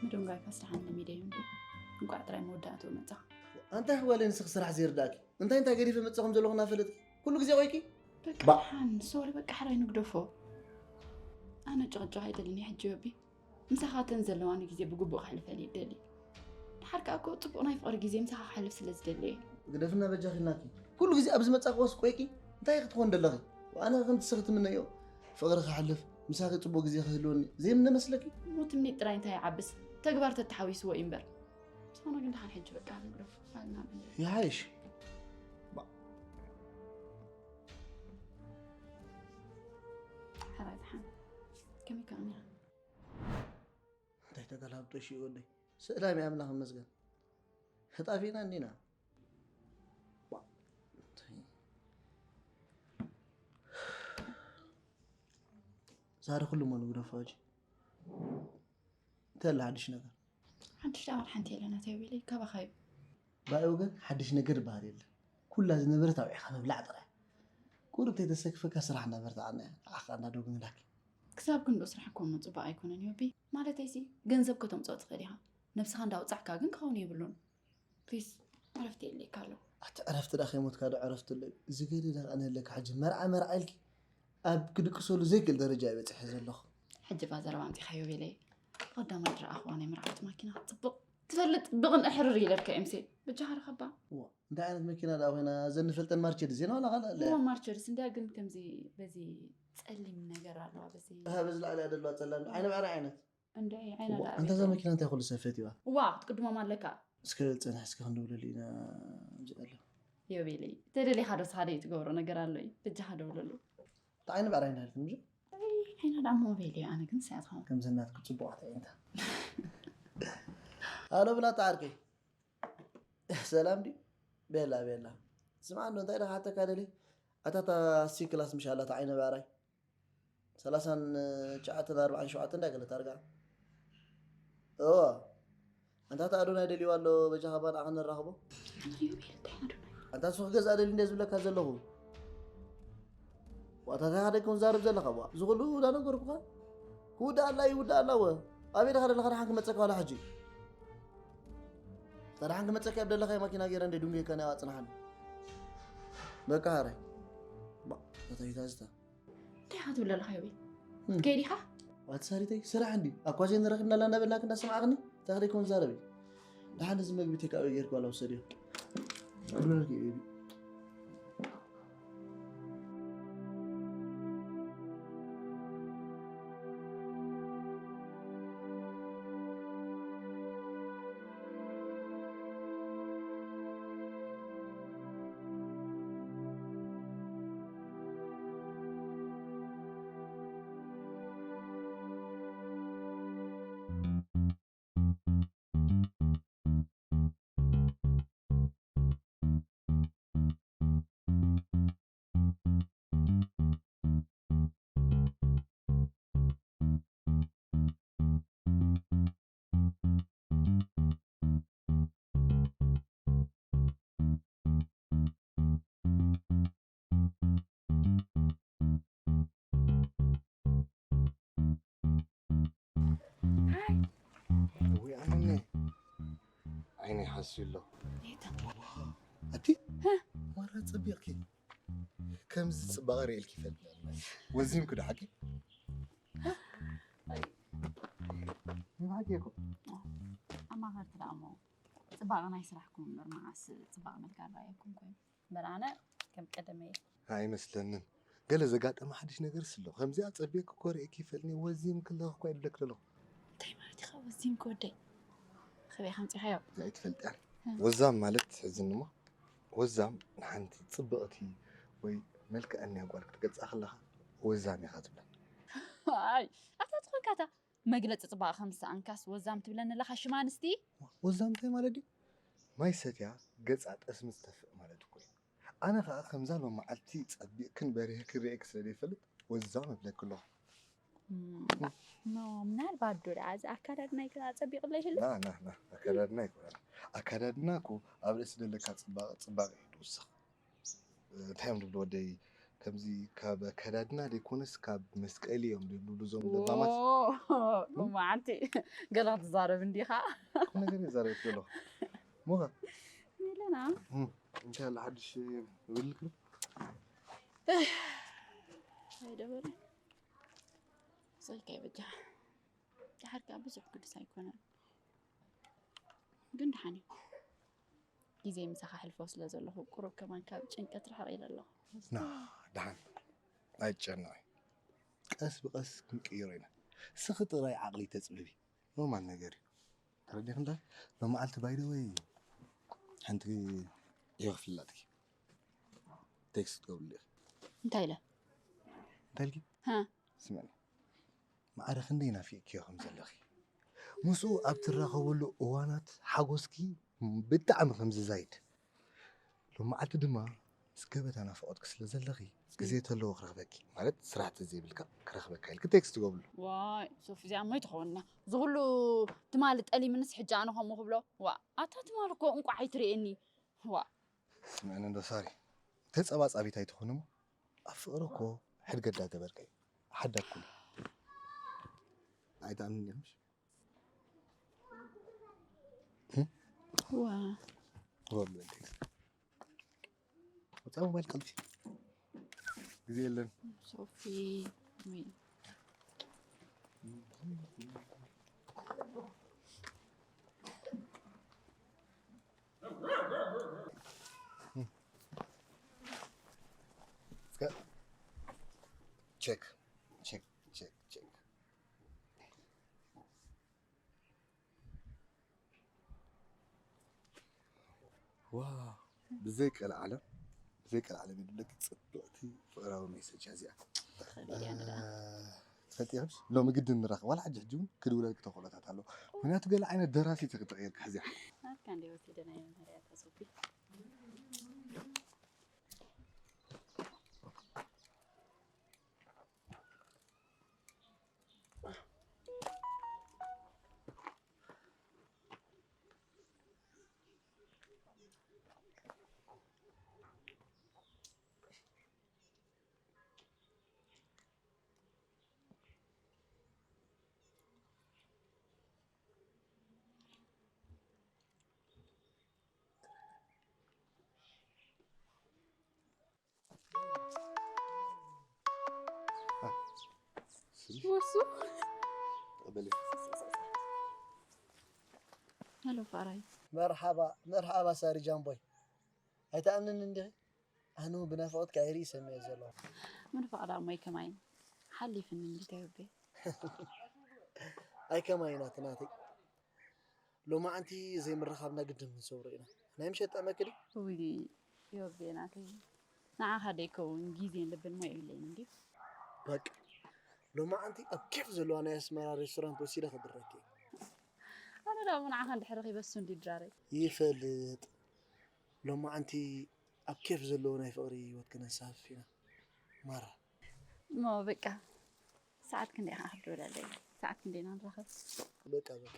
ምድንጓይካስ ደሓን ለሚደዮ እንዴ? እንቋዕ ጥራይ መወዳእትኡ መጻ። ኣንታይ ኣሕዋለይ ንስኺ ስራሕ ዘይርዳእኪ እንታይ እንታይ ገዲፈ መጻኹም ዘለኹ እናፈለጥኪ ኩሉ ግዜ ቆይኪ። በቃ ባ- ደሓን ሶሪ በቃ ሕራይ ንግደፎ። ኣነ ጭቕጭቕ ኣይደልን እየ ሕጂ ወቢ። ምሳኻተን ዘለዋኒ ግዜ ብግቡእ ከሕልፈል እየ ደሊ። ድሓር ከኣ እኮ ጽቡቕ ናይ ፍቕሪ ግዜ ምሳኻ ክሓልፍ ስለ ዝደሊ እየ። ግደፍና በጃኺ ኢልናኪ። ኩሉ ግዜ ኣብ ዝመጻኽዎስ ቆይቂ እንታይ ክትኾን ደለኺ? ኣነ ከምቲ ስኺ ትምነዮ ፍቕሪ ክሓልፍ ምሳኺ ጽቡቕ ግዜ ክህልወኒ ዘይምነ መስለኪ? እሞ ትምኒት ጥራይ እንታይ ይዓብስ ተግባር ተተሓዊስዎ እዩ እምበር። ዝኾነ ግን ደሓን ሕጂ በቃ ንግደፎ። ኣልና ንግደፎ። ይሓይሽ። ሕራይ ደሓን። ከመይ ከ ኣሚና? እንታይ ተገላብጦሽ እዩ ወደይ? ሰላም ኣምላኽ ይመስገን። ተጣፊእና እንዲና። ዛሬ ኩሉ እሞ ንግደፎ ሕጂ። እንታይ ኣሎ ሓድሽ ነገር? ሓድሽ ዳኣ ዋላ ሓንቲ የለን ኣቶ ዮቤለይ፣ ካባኻ እዩ። ብኣይ ወገን ሓድሽ ነገር ዝበሃል የለን። ኩላ ዝነበረት ኣውዒኻ ምብላዕ ጥራይ። ቁሩብ ተይተሰክፈካ ስራሕ እናበርትዓና እያ። ንዓኻ እናደጉ ምላክ። ክሳብ ክንድኡ ስራሕ እኮ እሞ ጽቡቕ ኣይኮነን ዮቢ። ማለተይሲ ገንዘብ ከተምጽኦ ትኽእል ኢኻ። ነብስኻ እንዳውጻዕካ ግን ክኸውን የብሉን። ፕሊስ ዕረፍቲ የድልየካ ኣሎ። ኣቲ ዕረፍቲ ዳ ከይሞትካ ዶ ዕረፍቲ ኣሎ እዩ። እዚ ገለ ዳ ቀነለካ ሕጂ መርዓ መርዓ ኢልኪ ኣብ ክድቅሰሉ ዘይክእል ደረጃ እየ በጺሐ ዘለኹ። ሕጂ ባ ዘረባ ኣምጺኻዮ ቤለይ። ብቐዳማይ ዝረኣኽዋ ናይ መርዓውቲ ማኪና ክትጽብቕ ትፈልጥ ብቕንኢ ሕርር ኢለልካ እየ ምሴ። በጃኻ ርኸባ። እዋ እንታይ ዓይነት መኪና ደኣ ኮይና እዘን ንፈልጠን ማርቸዲስ እየን ዋላ ካልእ ኣለያ? እዋ ማርቸዲስ እንድያ ግን ከምዚ በዚ ጸሊም ነገር ኣለዋ በዚ እህ በዚ ላዕሊ እያ ዘለዋ ጸላም ዓይነ ብዕራይ ዓይነት እንደ ዓይና ደኣ ኣንታ እዛ መኪና እንታይ ኩሉ ሰብ ፈትዋ? እዋ ክትቅድሞም ኣለካ። እስከ ጽንሕ እስከ ክንደውለሉ ኢና ኣብዚ ኣሎ። ዮቤለይ ተደሊኻ ዶ ስኻ ደይ ትገብሮ ነገር ኣሎ እዩ በጃኻ ደውለሉ። እንታይ ዓይነት ብዕራይ እንዳልክን ምሽ? ኣይ ዓይና ደኣ ሞባይል እዩ ኣነ ግን ስያትኹም። ከምዚ ናትኩ ጽቡቕ ኣዕይንታ። ኣሎ ብላታ ዓርከይ ሰላም ድዩ? ቤላ ቤላ ስምዓ እንዶ እንታይ ደኣ ክሓተካ ደልየ ኣታ እታ ሲ ክላስ ምሽ ኣላ እታ ዓይነ ብዕራይ ሰላሳን ትሽዓተን ኣርባዓን ሸውዓተን እንታይ ገለ ታርጋ እዋ ኣንታ እታ ኣዶናይ ደልይዋ ኣሎ በጃኻ ባንዓ ክንራኸቦ ኣንታ ንሱ ክገዝኣ ደልዩ እንደ ዝብለካ ዘለኹ ዋታታኻ ደቂ ዛርብ ዘለኻ ዋ እዚ ኩሉ ዳ ነገርኩኻ ክውዳእ ኣላ ይውዳእ ኣላ ወ ኣበይ ደኻ ደለኻ ደሓን ክመፀካ ዋላ ሕጂ እታ ደሓን ክመፀካ ኣብ ደለኻዮ ማኪና ገይረ እንደ ድንጉየካ ናይ ኣፅናሓኒ በቃ ሃራይ ባ ተታይታ ዝታ እንታይ ኢኻ ትብል ዘለኻ ዮቤል? ከይድ ኢኻ? ኣቲ ሳሪተይ ስራሕ እንዲ ኣኳ ዘይንረኽብና ኣላ እንዳበላክ እንዳሰማዕኽኒ እንታይ ከደይ ኮን ዛረቢ ደሓን እዚ መግቢ ቴካዊ ጌርክ ዋላ ውሰድዮ ክብለልክ እዩ ወይ ኣነነ ዓይነይ ሓስዩ ኣሎ ኣቲ ማራ ፀቢቕኪ ከምዚ ፅባቐ ርእልኪ ይፈልጥ ወዚምኪ ዶ ሓቂ ንባዕኪ እኮ ኣማኸርቲ ደኣ እሞ ፅባቐ ናይ ስራሕኩም እምበር መዓስ ፅባቐ መልክዕ ኣረኣየኩም ኮይኑ እምበር ኣነ ከም ቀደመይ ኣይመስለንን ገለ ዘጋጠመ ሓድሽ ነገር ስሎ ከምዚኣ ፀቢቕኪ እኮ ርእኪ ይፈልኒ ወዚምኪ ኣለኹ እኳ ይብለክ ዘለኹ እንታይ ማለት ኢኻ ወዚምኪ ወደይ ከበይ ከምፂኻዮ እዚኣ ኣይትፈልጥያን ወዛም ማለት ሕዝኒ እሞ ወዛም ንሓንቲ ፅብቕቲ ወይ መልክዐኛ ጓል ክትገልፃ ከለኻ ወዛም ኢኻ ትብላ ኣይ ኣታ ዝኾንካ እታ መግለፂ ፅባቐ ከም ዝሰኣንካስ ወዛም ትብለኒ ኣለኻ ሽማ ኣንስቲ ወዛም እንታይ ማለት ድዩ ማይ ሰትያ ገፃ ጠስሚ ዝተፍእ ማለት እኮ እዩ ኣነ ከዓ ከምዛ ሎም መዓልቲ ፀቢቕክን በሪህክን ርእየክ ስለ ዘይፈልጥ ወዛም እብለክ ኣለኹ ምናልባት ዶ ደኣ እዚ ኣካዳድናይ ከኣ ጸቢቕለይ ህሉ ና ና ና ኣካዳድና ይኮና ኣካዳድና እኮ ኣብ ርእሲ ዘለካ ፅባቐ ፅባቐ እዩ ዝውስኽ እንታይ እዮም ዝብሉ ወደይ ከምዚ ካብ ኣካዳድና ዘይኮነስ ካብ መስቀሊ እዮም ዝብሉ እዞም ለባማት መዓንቲ ገለ ክትዛረብ እንዲኻ ቁም ነገር ይዛረብ ዘሎ ሞኸ ሚለና እንታይ ኣለ ሓድሽ ይብልክ ኣይደበረ ስልከይ በጃ ድሓር ከዓ ብዙሕ ግዱስ ኣይኮነን ግን ድሓን እዩ ግዜ ምሳኻ ሕልፎ ስለ ዘለኹ ቁሩብ ከማን ካብ ጭንቀት ርሕቕ ኢለ ኣለኹ ና ድሓን ኣይጨነቂ ቀስ ብቀስ ክንቅይሮ ኢና ስኺ ጥራይ ዓቕሊ ተፅብቢ ኖርማል ነገር እዩ ተረዲኺ እንዳ ሎመዓልቲ ባይ ዘ ወይ ሓንቲ እዮ ክፍልላትኪ ቴክስት ትገብርሉ ኢኺ። እንታይ ኢለ? እንታይ ኢልኪ? ሃ ስምዕኒ፣ ማዕረ ክንደይ ናፊቕክዮ ከም ዘለኺ፣ ምስኡ ኣብ ትራኸብሉ እዋናት ሓጎስኪ ብጣዕሚ ከም ዝዛይድ፣ ሎመዓልቲ ድማ ምስ ገበታ ናፍቖትኪ ስለ ዘለኺ ግዜ ተለዎ ክረኽበኪ፣ ማለት ስራሕ ተዘይብልካ ክረኽበካ ኢልኪ ቴክስት ትገብርሉ። ዋይ ሶፊ፣ እዚኣ እሞ ኣይትኸውንና። እዚ ኩሉ ትማሊ ጠሊምንስ ሕጂ ኣነ ከምኡ ክብሎ? ዋ ኣታ ትማሊ እኮ እንቋዕ ኣይትርእየኒ። ዋ ስምዕኒ እንዶ ሳሪ፣ ተጸባጻቢት ኣይትኾኒ እሞ ኣብ ፍቕሪ እኮ ሕድገት ዳገበርካዩ ሓዳግኩኒ። ኣይትኣምንኒ ኢኺ ምሽ? ዋ ወብለንቴ ወጻ ሞባይል ቀልፊ ግዜ የለን። ሶፊ እስከ ቼክ ቼክ ቼክ ቼክ። ዋው፣ ብዘይ ቀልዓለም፣ ብዘይ ቀልዓለም ይድለኪ ጽብቕቲ ፍቕራዊ ሜሰጅ እያ እዚኣ። ትኽእል እያ ንርኣ። ትፈልጢ ኢኺ ሎሚ ግድን ንራኸብ። ዋላ ሕጂ ሕጂ እውን ክድውለልኪ ተኽእሎታት ኣሎ። ምኽንያቱ ገለ ዓይነት ደራሲት ኢኺ ተቐይርካ ሕዚኣ። ናትካ እንደ ወሲደናዮ መርያታ ሶፊ። ወሱ ሄሎ ፋራይ። መርሓባ መርሓባ ሳሪ ጃምቦይ፣ ኣይትኣምንን እንዲኺ? ኣነ እውን ብናፍቖት ከይርኢ ሰሚዐ ዘለኹ። ምንፋቕ ደኣ እሞ ኣይከማይን ሓሊፍኒ እንዲታይ ወቤ። ኣይከማይን ኣቲ ናተይ፣ ሎማዓንቲ ዘይምርኻብና ግድን ክንሰብሮ ኢና። ናይ ምሸት ጠመክዲ ውይ ዮቤ ናተይ፣ ንዓኻ ደይከውን ግዜን ልብን ሞ የብለይን እንድዩ። በቃ ሎማዓንቲ ኣብ ኬፍ ዘለዋ ናይ ኣስመራ ሬስቶራንት ወሲደ ከድረኪ። ኣነ ደኣ ንዓኻ እንድሕር ረኺበ እሱ እንድዩ ድራረይ። ይፈልጥ። ሎማዓንቲ ኣብ ኬፍ ዘለዎ ናይ ፍቕሪ ህይወት ክነንሳፍፍ ኢና። ማራ። እሞ በቃ ሰዓት ክንደይ ኢኻ ክትደውለለይ? ሰዓት ክንደይ ኢና ንራኸብ? በቃ በቃ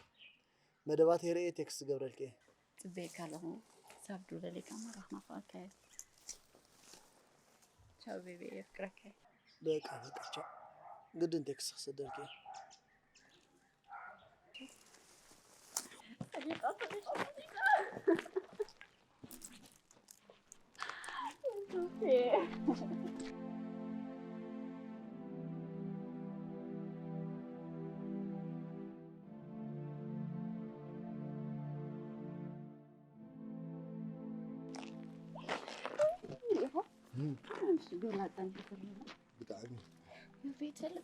መደባት የርእየ ቴክስት ገብረልኪ እየ። ጽበየካ ኣለኹ። ሳብ ደውለለይ ካብ መራኽ ናፍቐካ እየ። ቻው ቤቢ፣ የፍቅረካ እየ። በቃ በቃ ቻው። ግድን ቴክስት ክሰደልኪ እየ። ብጣዕሚ ቤተል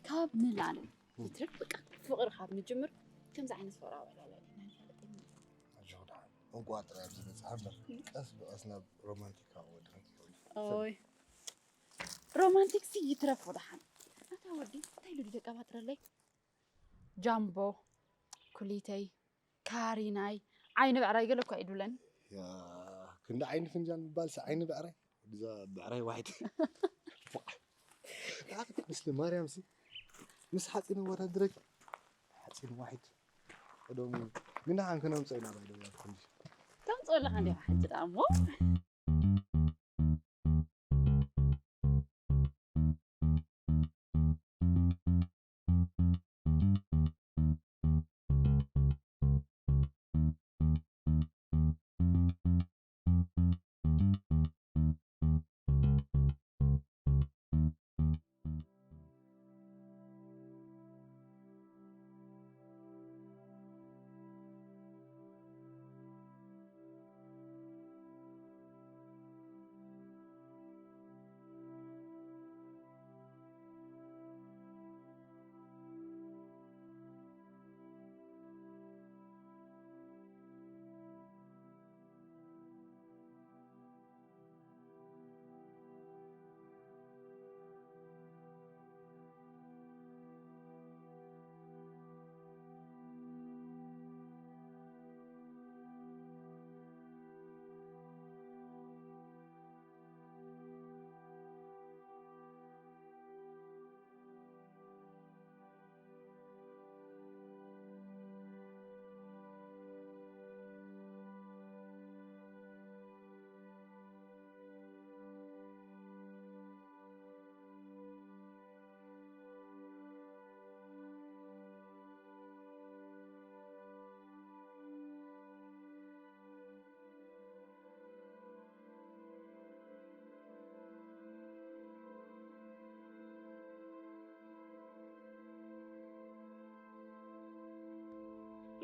ካብ ንላለ ይትርፍ በቃ ፍቕሪ ካብ ንጅምር ከምዚ ዓይነት ፍቕሪ ኣበላላሊና ንፈልጥ ኢና። ኣጆኺ ደሓን እንቋ ጥራይ ኣብዚ በፅሓ እምበር ቀስ ብቐስ ናብ ሮማንቲካዊ ወዲ ክንከውን ኢና። ኦይ ሮማንቲክሲ ይትረፍ ደሓን። ኣታ ወዲ እንታይ ኢሉ ደቀባጥረለይ? ጃምቦ ኩሊተይ ካሪናይ ዓይኒ ብዕራይ ገለ እኳ ይድብለን። ክንዲ ዓይኒ ፍንጃል ምባልሲ ዓይኒ ብዕራይ እዛ ብዕራይ ዋሒድ ምስሊ ማርያም ሲ ምስ ሓፂን ኣወዳድረኪ ሓፂን ዋሒድ ቀደሙ ምናሓን ክነምፀ ኢና ባይደ ያትኩንዲ ተምፅኦ ኣለካ እንዲ ሕጂ ደኣ እሞ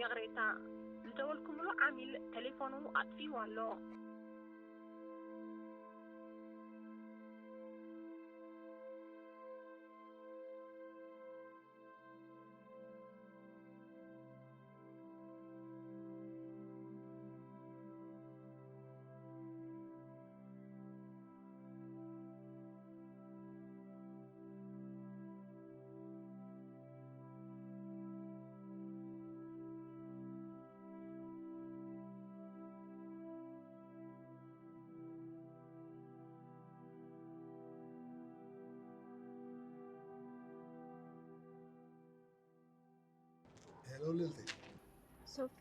ይቕሬታ፣ ዝደወልኩምሉ ዓሚል ቴሌፎኑ ኣጥፊእዎ ኣሎ። ሄሎ ልልቲ፣ ሶፊ፣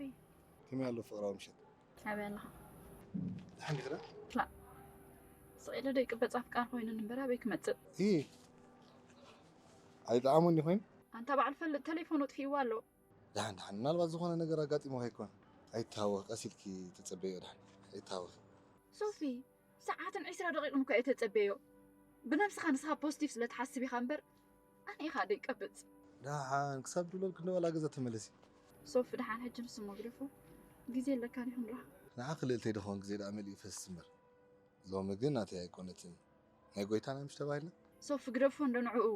ከመይ ኣሎ ፍቕራዊ ምሸት? ኣበይ ኣለኻ? ደሓን ዲኺ ዳ? ላ፣ ስቕ ኢለ ደይቅበጽ ኣፍቃር ኮይኑ እምበር ኣበይ ክመጽእ? ኢ፣ ኣይጠዓሞን ዲ ኮይኑ? ኣንታ በዓል ፈልጥ ተሌፎኑ ኣጥፊእዎ ኣሎ። ደሓን፣ ደሓን፣ ምናልባት ዝኾነ ነገር ኣጋጢሙ ከይኮን። ኣይተሃወኺ፣ ቀስ ኢልኪ ተጸበዮ፣ ደሓን፣ ኣይተሃወኺ። ሶፊ፣ ሰዓትን ዕስራ ደቂቕን እኮ እየ ተጸበዮ። ብነብስኻ ንስኻ ፖዚቲቭ ስለ ትሓስብ ኢኻ እምበር፣ ኣነ ኢኻ ደይቀብጽ። ደሓን፣ ክሳብ ድብለልኪ እንዶ ዋላ ገዛ ተመለሲ። ሶፊ፣ ደሓን፣ ሕጂ ንሱ እሞ ግደፎ። ግዜ ኣለካ ዲኹም ደኣ? ንዓኺ ልእልተይ ድኾን ግዜ ደኣ መሊኡ ይፈስስ እምበር። ሎሚ ግን ናተይ ኣይኮነትን። ናይ ጎይታና ምሽ ተባሂልና። ሶፊ፣ ግደፎ እንዶ ንዕኡ።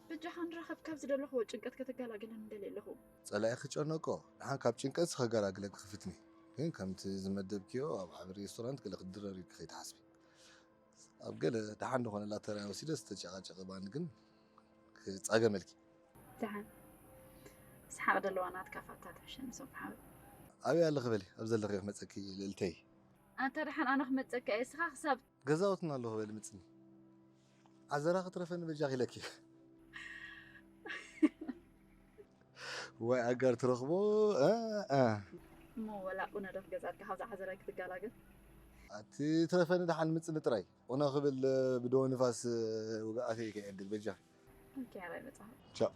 በጃኻ ንራኸብ፣ ካብ ዝደለኽዎ ጭንቀት ከተገላግለኒ ደልየ ኣለኹ። ጸላኢ ክጨነቆ፣ ደሓን ካብ ጭንቀት ከገላግለኪ ክፍትኒ። ግን ከምቲ ዝመደብክዮ ኣብ ዓቢ ሬስቶራንት ገለ ክትድረር ኢልኪ ከይትሓስቢ። ኣብ ገለ ደሓን ዝኾነላ ተራይ ወሲደ ዝተጨቃጨቀ ባኒ ግን ክጻገመልኪ። ደሓን። ሰሓቕ ደለዋ ናትካ ፋታ ትሕሸኒ ሶፊ ሓወይ። ኣበይ ኣለኺ በሊ፣ ኣብ ዘለኽዮ ክመጸኪ ልእልተይ። ኣንታ ደሓን ኣነ ክመጸካ እየ፣ እስኻ ክሳብ ገዛውትና ኣለኹ በሊ ምጽኒ። ዓዘራ ክትረፈኒ በጃኺ ኢለኪ። ዋይ ኣጋር ትረኽቦ፣ እ፣ እ። እሞ ወላ ቁነ ዶ ክገዛልካ ካብዛ ሓዘራይ ክትገላገል? ኣቲ ትረፈኒ ደሓን ምጽኒ ጥራይ። ቁነ ክብል ብደወ ንፋስ ውግኣተይ ከየዕድል በጃኺ። ኦኬ፣ ኣባይ መጽሓፍ። ቻው።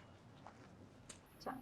ቻው።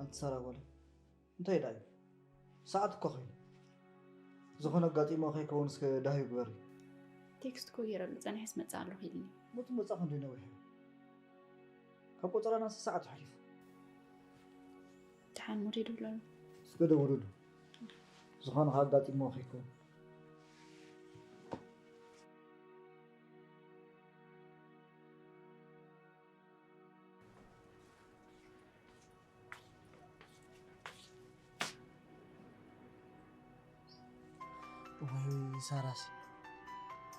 ኣንቲ ሳራ ጓለይ፣ እንታይ ደኣ እዩ? ሰዓት እኮ ኸይኑ። ዝኾነ ኣጋጢሞ ከይከውን እስከ ዳህዩ ግበሪ። ቴክስት እኮ ገይረሉ፣ ጸኒሐ ስመጽእ ኣለኹ ኢልኒ። ሞት መጻ ክንደይ ነዊሕ እዩ? ካብ ቆጸራና ሰዓት ሓሊፉ። ደሓን ሙድ ይደውለሉ። እስከ ደውልሉ። ዝኾነ ከኣ ኣጋጢሞ ከይከውን። ወይ ሳራስ።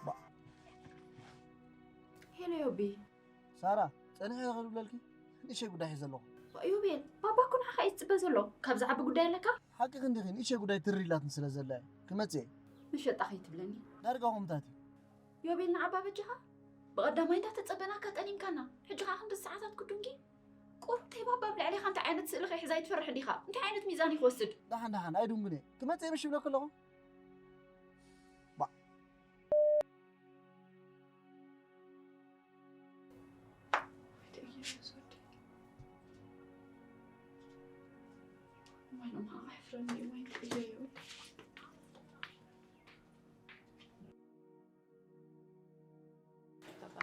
ባ- ሄሎ ዮቢ። ሳራ፣ ጸኒሐ ክድውለልኪ ንእሽተይ ጉዳይ ሒዘ ኣለኹ። ዮቤል፣ ባባ እኮ ንዓኻ እዩ ዝጽበ ዘሎ። ካብ ዝዓቢ ጉዳይ ኣለካ? ሓቂ ክንዲኺ ንእሽተይ ጉዳይ ትር ኢላትኒ ስለ ዘላ እየ ክመጽእ እየ። መሸጣ ከይትብለኒ። ዳርጋ ከምታት እዩ። ዮቤል ንዓባ በጃኻ ብቐዳማይ እንዳተጸበናካ ጠሊምካና። ሕጂ ኸኣ ክንዲ ሰዓታት ክዱንጊ? ቁሩብ ተይ ባባ ኣብ ልዕሌኻ እንታይ ዓይነት ስእሊ ከይሕዛ ይትፈርሕ እንዲኻ? እንታይ ዓይነት ሚዛን እዩ ክወስድ? ደሓን ደሓን ኣይድንጉን እየ። ክመጽእ እየ ምሽ ይብለኪ ኣለኹ። ባ-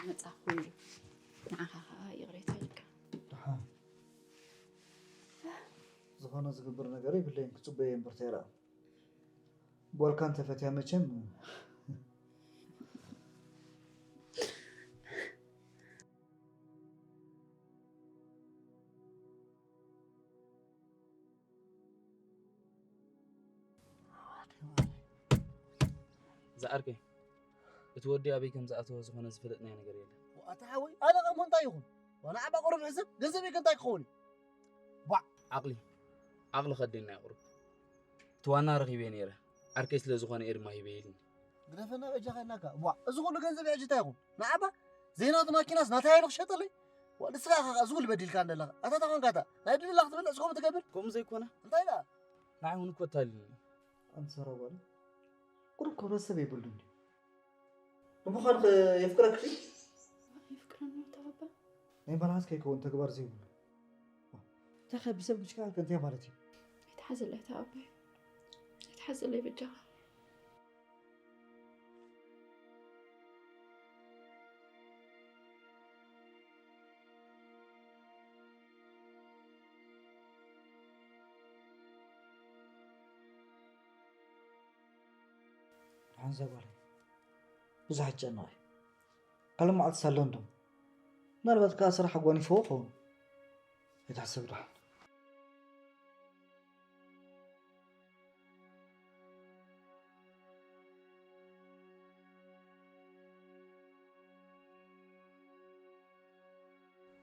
መጻኹ ንዓኻ ኸኣ ይቕሬታ ኢልካ። ደሓን። ዝኾነ ዝግብር ነገር የብለይን፣ ክጽበየ እምበር ተይረኣ። ጓልካ እንተፈትያ መቸም። ዝዓርከይ፣ እቲ ወዲ ኣበይ ከም ዝኣተወ ዝኾነ ዝፈለጥናዮ ነገር የለን። ኣታ ሓወይ፣ ኣነ ኸሞ እንታይ ይኹን? ዋላ ዓባ ቁሩብ ሕሰብ፣ ገንዘበይ ከ እንታይ ክኸውን እዩ? ቧዕ! ዓቕሊ፣ ዓቕሊ ከድልየና እዩ ቁሩብ። እቲ ዋና ረኺበዮ ነይረ፣ ዓርከይ ስለ ዝኾነ እየ ድማ ሂበ ኢልኒ። ግደፈና በጃኻ ኢልናካ። ቧዕ! እዚ ኩሉ ገንዘብ ሕጂ እንታይ ይኹን? ንዓባ ዘይናቱ ማኪናስ ናተይ ኢሉ ክሸጠለይ? ዋ፣ ንስኻ ኢኻ እዚ ኩሉ በዲልካ ዘለኻ። ኣታ ተኾንካ እታ ናይ ድልላ ክትበልዕ እስከ ትገብር? ከምኡ ዘይኮነ። እንታይ ደኣ? ንዓይ እውን እኮ ኣታሊሉኒ። ኣንቲ ሰራው ጓል፣ ቁሩብ ክብረት ሰብ የብሉን ድዩ? ንምዃኑ ከ የፍቅረኪ ድዩ? የፍቅረኒ ተባባ። ናይ መልሓስ ከይከውን ተግባር ዘይብሉ። እንታይ ከ ብሰብ ምሽካል ከ እንታይ ማለት እዩ? ኣይትሓዘለይ ተባባይ። ኣይትሓዘለይ በጃኻ። ደሓን እዛ ጓለይ ብዙሕ ኣይትጨነቒ። ካልእ መዓልቲ ሳሎን ዶ ምናልባት ከኣ ስራሕ ኣጓኒፍዎ ኸውን። ኣይትሕሰቢ ደሓን።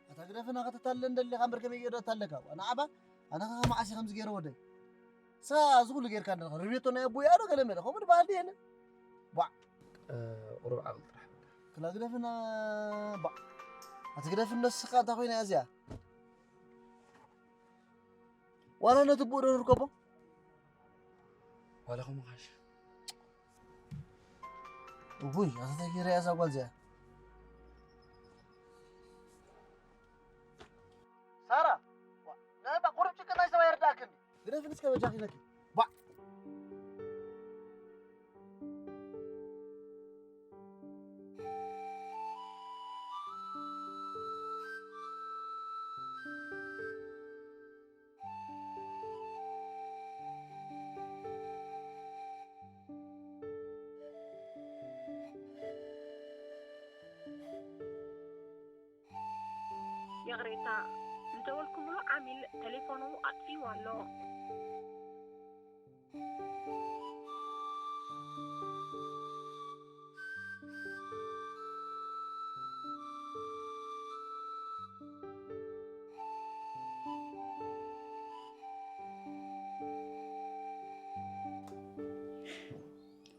ኣታ ግደፍና ከተታልለን ደሊኻ እምበር ከመይ ገይረ ኣለካ? ንዓባ ኣነ ኸ መዓስ ከምዚ ገይረ ወደይ? ሳ እዚ ኩሉ ጌርካ ኣለኻ። ርቤቶ ናይ ኣቦይ ኣዶ ገለ መለ። ከምኡ ዝበሃል ድየለ? ቧዕ። እ፣ ቁሩብ ዓቕሊ ጥራሕ በል። ክላ ግደፍና፣ ቧዕ። ኣቲ ግደፍ እነስኻ እንታይ ኮይና እያ እዚኣ? ዋላ ነቲ ብኡ ዶ ንርከቦ? ዋላ ከምኡ ካሽ። እውይ፣ ኣታ እንታይ ገይራ እያ እዛ ጓል እዚኣ? ሳራ፣ ዋ፣ ናይ እባ ቁሩብ ጭንቀት ናይ ሰብኣይ ይርዳእክን። ግደፍኒ እስከ በጃኺ ኢለኪ። ባዕ። ይቕሬታ፣ ዝደወልኩምሉ ዓሚል ቴሌፎኑ ኣጥፊእዎ ኣሎ።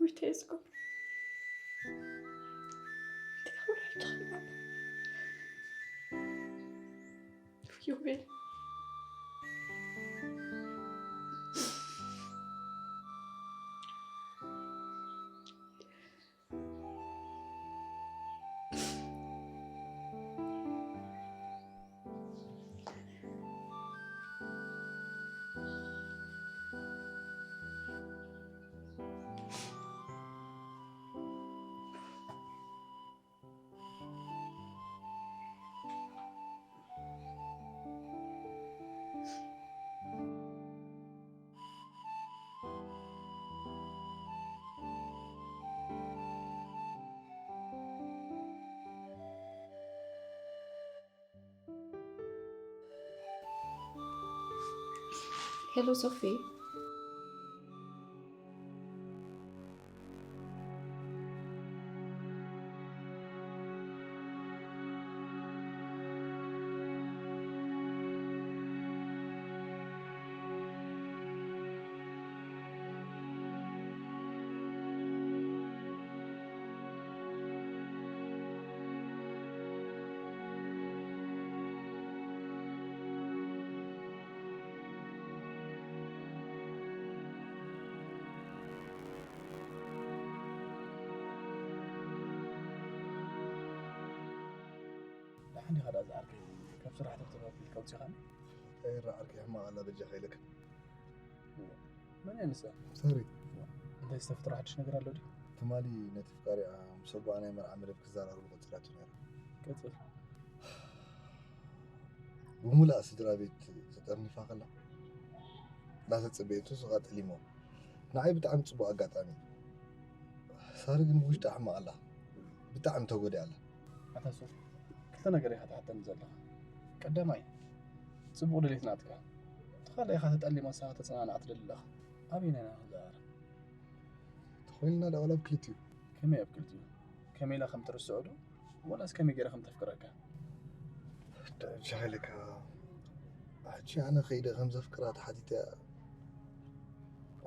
Wait, let's go. Yo, man. ሄሎ ሶፊ። ደሓን ዲኻ ደኣ ዝዓርከይ? ካብ ስራሕ ተፍተፍ ኣቢልካ ኣውጺኻኒ? እንታይ ይረኣ ዓርከይ፣ ሕማቕ ኣላ በጃኻ ኢለካ። መን እያ ንሳ? ሳሪ። እንታይ ዝተፈጥረ ሓድሽ ነገር ኣሎ ድዩ? ትማሊ ነቲ ፍቃሪኣ ምስ ኣቦኣ ናይ መርዓ መደብ ክዘራረቡ ቆጺራቶ ነይራ። ቀጽል። ብምሉኣ ስድራ ቤት ተጠርኒፋ ከላ እናተጸበየቶ ስቓ ጠሊሞ። ንዓይ ብጣዕሚ ጽቡቕ ኣጋጣሚ። ሳሪ ግን ብውሽጣ ሕማቕ ኣላ። ብጣዕሚ ተጎዲኣ ኣላ። ኣታ ሶፍ፣ ክልተ ነገር ኢኻ ትሓተኒ ዘለኻ። ቀዳማይ፣ ጽቡቕ ድሌት ናትካ። እቲ ካልኣይ ኢኻ ተጠሊማ ንስኻ ከተጸናንዓ ትደሊ ኣለኻ። ኣበየናይ ኢና ክንዘራረብ? ተኾይኑና ደኣ ዋላ ኣብ ክልቲኡ። ከመይ ኣብ ክልቲኡ? ከመይ ኢላ ከም ትርስዖ ዶ? ዋላስ ከመይ ገይራ ከም ተፍቅረካ? ሻሂለካ፣ ሕጂ ኣነ ከይደ ከም ዘፍቅራ ተሓቲተ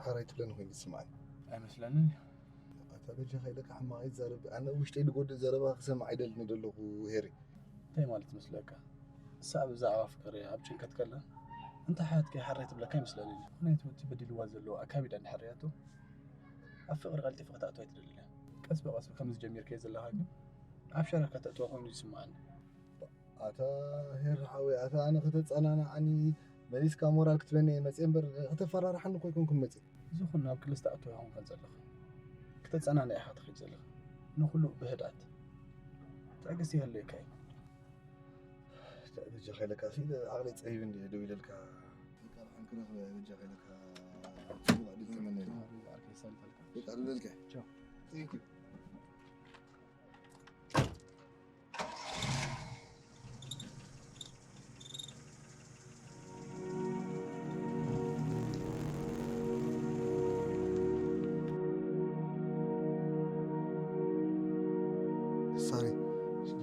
ሓራይ ትብለኒ ኮይኑ ይስምዓኒ። ኣይመስለንን እዩ። ኣታ በጃኻ ኢለካ ሕማቕ ኣይትዛረብ። ኣነ ውሽጠይ ዝጎድእ ዘረባ ክሰምዕ ኣይደልን ዘለኹ ሄሪ። እንታይ ማለት ይመስለካ? እሳ ብዛዕባ ፍቅሪ ኣብ ጭንቀት ከላ እንታይ ሓያት ከይሓረይ ትብለካ ይመስለኒ። ምኽንያቱ እቲ በዲልዋ ዘሎ ኣካቢዳ እንድሕር ርያቶ ኣብ ፍቅሪ ቀልጢፋ ክትኣትዋ ኣይትደልን እያ። ቀስ ብቐስ ከምዚ ጀሚርካዮ ዘለኻ ግን ኣብ ሸረካ ተእትዋ ኮይኑ ይስምዓኒ። ኣታ ሄር ሓወይ፣ ኣታ ኣነ ከተጸናንዓኒ መሊስካ ሞራል ክትበኒ እየ መጽየ እምበር ከተፈራርሓኒ እኮ ኣይኮንኩን መጽየ። እዚ ኩሉ ናብ ክልስ ተኣትዎ ኢኹም ከን ዘለኹ። ክተጸናንዕ ኢኻ ትኸይድ ዘለኻ። ንኹሉ ብህድኣት ትዕግስቲ ይህልየካ እዩ። በጃኻ ኢለካ ሲ ዓቕለይ ጸቢብ እንድየ ደው ኢለልካ። በቃ ደሓን ክረኽበ በጃኻ ኢለካ። ጽቡቕ ዕድል ተመነየልካ። በቃ ደውለልካ። ቻው። Thank you። ሳሪ፣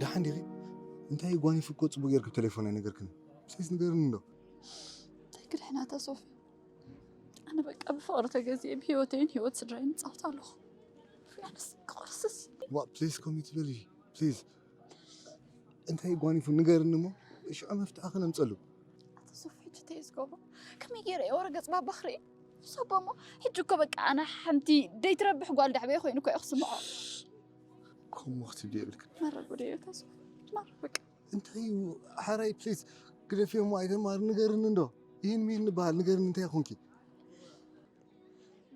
ደሓን ዲኺ? እንታይ ጓኒፉ እኮ ጽቡቕ ጌርኪ ብቴሌፎን ኣይነገርክን። ብሰይስ ንገርኒ እንዶ። እንታይ ክድሕናታ ሶፊ? ኣነ በቃ ብፍቕሪ ተገዚኤ ብህይወተይን ህይወት ስድራይን እጻወት ኣለኹ። ኣነስ ክቕርስስ። ዋ፣ ፕሊዝ ኮም ትበሊ፣ ፕሊዝ። እንታይ ጓኒፉ ንገርኒ እሞ፣ ሽዑ መፍትሒ ክነምጸሉ። ኣቶ ሶፊ፣ ሕጂ እንታይ እዩ ዝገብሮ? ከመይ ገይረ እየ ወረ ገጽ ባባ ክርኢ? ንሱ ኣቦ እሞ፣ ሕጂ እኮ በቃ ኣነ ሓንቲ ደይትረብሕ ጓል ዳዕበየ ኮይኑ እኮ እየ ክስምዖ። ከምኡ ክትብሊ የብልክን። መረ ጉደይ እዩ ኣቶ ሶፊ፣ መረ በቃ። እንታይ እዩ ሓራይ፣ ፕሊዝ፣ ግደፍዮ እሞ ኣይተማር፣ ንገርኒ እንዶ። ይህን ሚህን ንበሃል፣ ንገርኒ እንታይ ኮንኪ?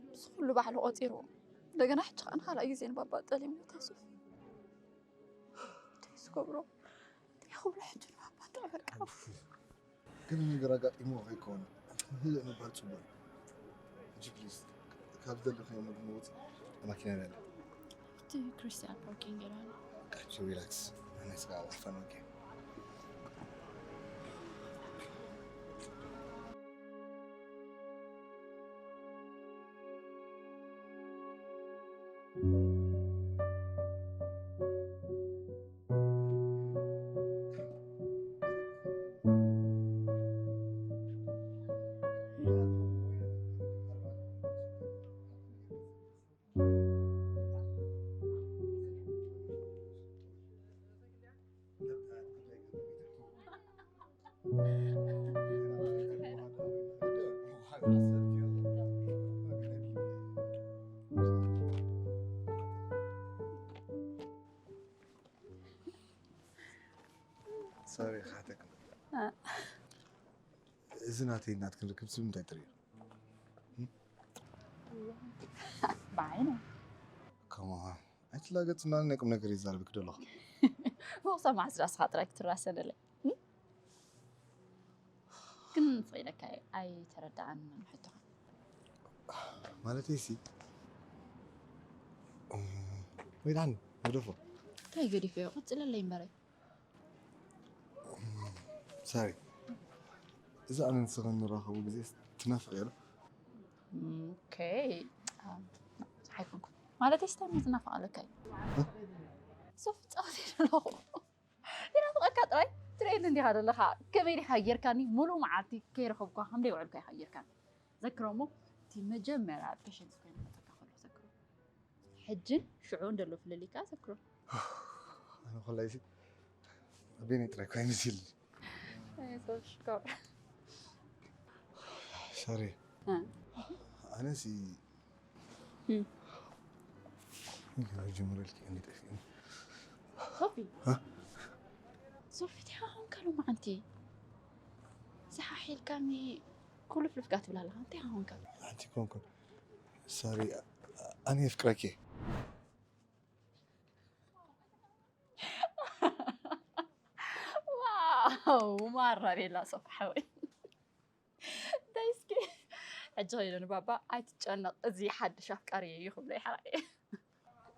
ምስ ኩሉ ባዕሉ ቆጺሩ። እንደገና ሕጂ ከኣ ንኻልኣይ ግዜ ንባባ ጠሊሙ ኣቶ ሶፊ። እንታይ ዝገብሮ? እንታይ ክብሎ ሕጂ ንባባ? እንታይ በቃ። ገለ ነገር ኣጋጢምዎ ከይኮነ ህድእ ምባል ጽቡቕ እዩ። ሕጂ ፕሊዝ ካብ ዘለኽዮ መግቢ ውጽእ፣ ማኪና ኣላ። እቲ ክርስቲያን ፓርኪንግ ይላል። ሕጂ ሪላክስ፣ ንሕና ስጋ ኣሕፋን ወኪ። ሳሪ፣ ክሓተክ። እ። እዚ ናተይ ናትክን ርክብ ስብ እንታይ ጥሪዩ? ብዓይነ። ከማ ኣይትላገጽ፣ እና ናይ ቁም ነገር ይዛረብክ ደለኹ። ወቕሳ መዓስ ራስኻ ጥራይ ክትራሰነለይ? ግን ፈቒደካ ኣይተረዳኣንን ሕቶኻ። ማለተይ ሲ፣ ወይ ደሓን፣ ግደፎ። እንታይ ገዲፈዮ? ቀጽለለይ እምበረይ። ሳሪ፣ እዚ ኣነ ንስኽን ንራኸቡ ግዜ ትናፍቕ እያ ዶ? ኦኬ። ኣይኮንኩ ማለት ስታይ ዝናፍቕ ኣለካ እዩ። ሶፍ ፃወት ኣለኹ። ይናፍቐካ ጥራይ ትርእየኒ እንዲኻ ዘለኻ። ከመይ ዲኻ ጌርካኒ? ሙሉእ መዓልቲ ከይረኸብኳ ከም ደይውዕልካ ኢኻ ጌርካኒ። ዘክሮ እሞ እቲ መጀመርያ ፔሸንት ኮይነ መፀካ ከሎ ዘክሮ። ሕጅን ሽዑ እንደሎ ፍልልይ ከኣ ዘክሮ። ኣነ ኮላይ ሲ ኣቤኔ ጥራይ ኮይነ ሲል ሶፍ ሽኮር። ሳሪ እ። ኣነ ሲ እም። ጀምረልኪ እንዴት ሶፊ እ? ሶፊ እንታይ ኾንካ ሎማዓንቲ? ዝሓሒልካኒ ኩልፍልፍካ ትብል ኣለኻ። እንታይ ኾንካ? ሓንቲ ኮንኩን ሳሪ ኣነ የፍቅረኪ ዋው ማራ ቤላ ሶፊ ሓወይ። እንታይ እስኪ ሕጂ ኸይደ ንባባ ኣይትጨነቕ፣ እዚ ሓድሽ ኣፍቃሪ እዩ ክብሎ ይሓራይ።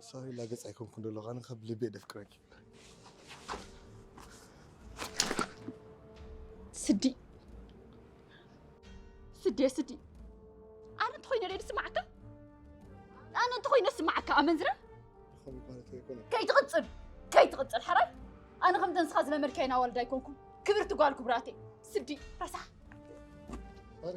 ሳሪ ላገጽ ኣይኮንኩን ደለኹ ኣነ ካብ ልቤ ደፍቅረኪ። ስዲ ስዲ ስዲ ኣነ እንተኾይነ ደይ ዝስማዓካ ኣነ እንተኾይነ ዝስማዓካ ኣመንዝራ ይኾን ማለት ኣይኮነ ከይትቕጽል ከይትቕጽል ሓራይ ኣነ ከምተን ንስኻ ዝለመድካየን ኣዋልድ ኣይኮንኩን ክብርቲ ጓል ክቡራተይ ስዲ ረሳሕ ሳሪ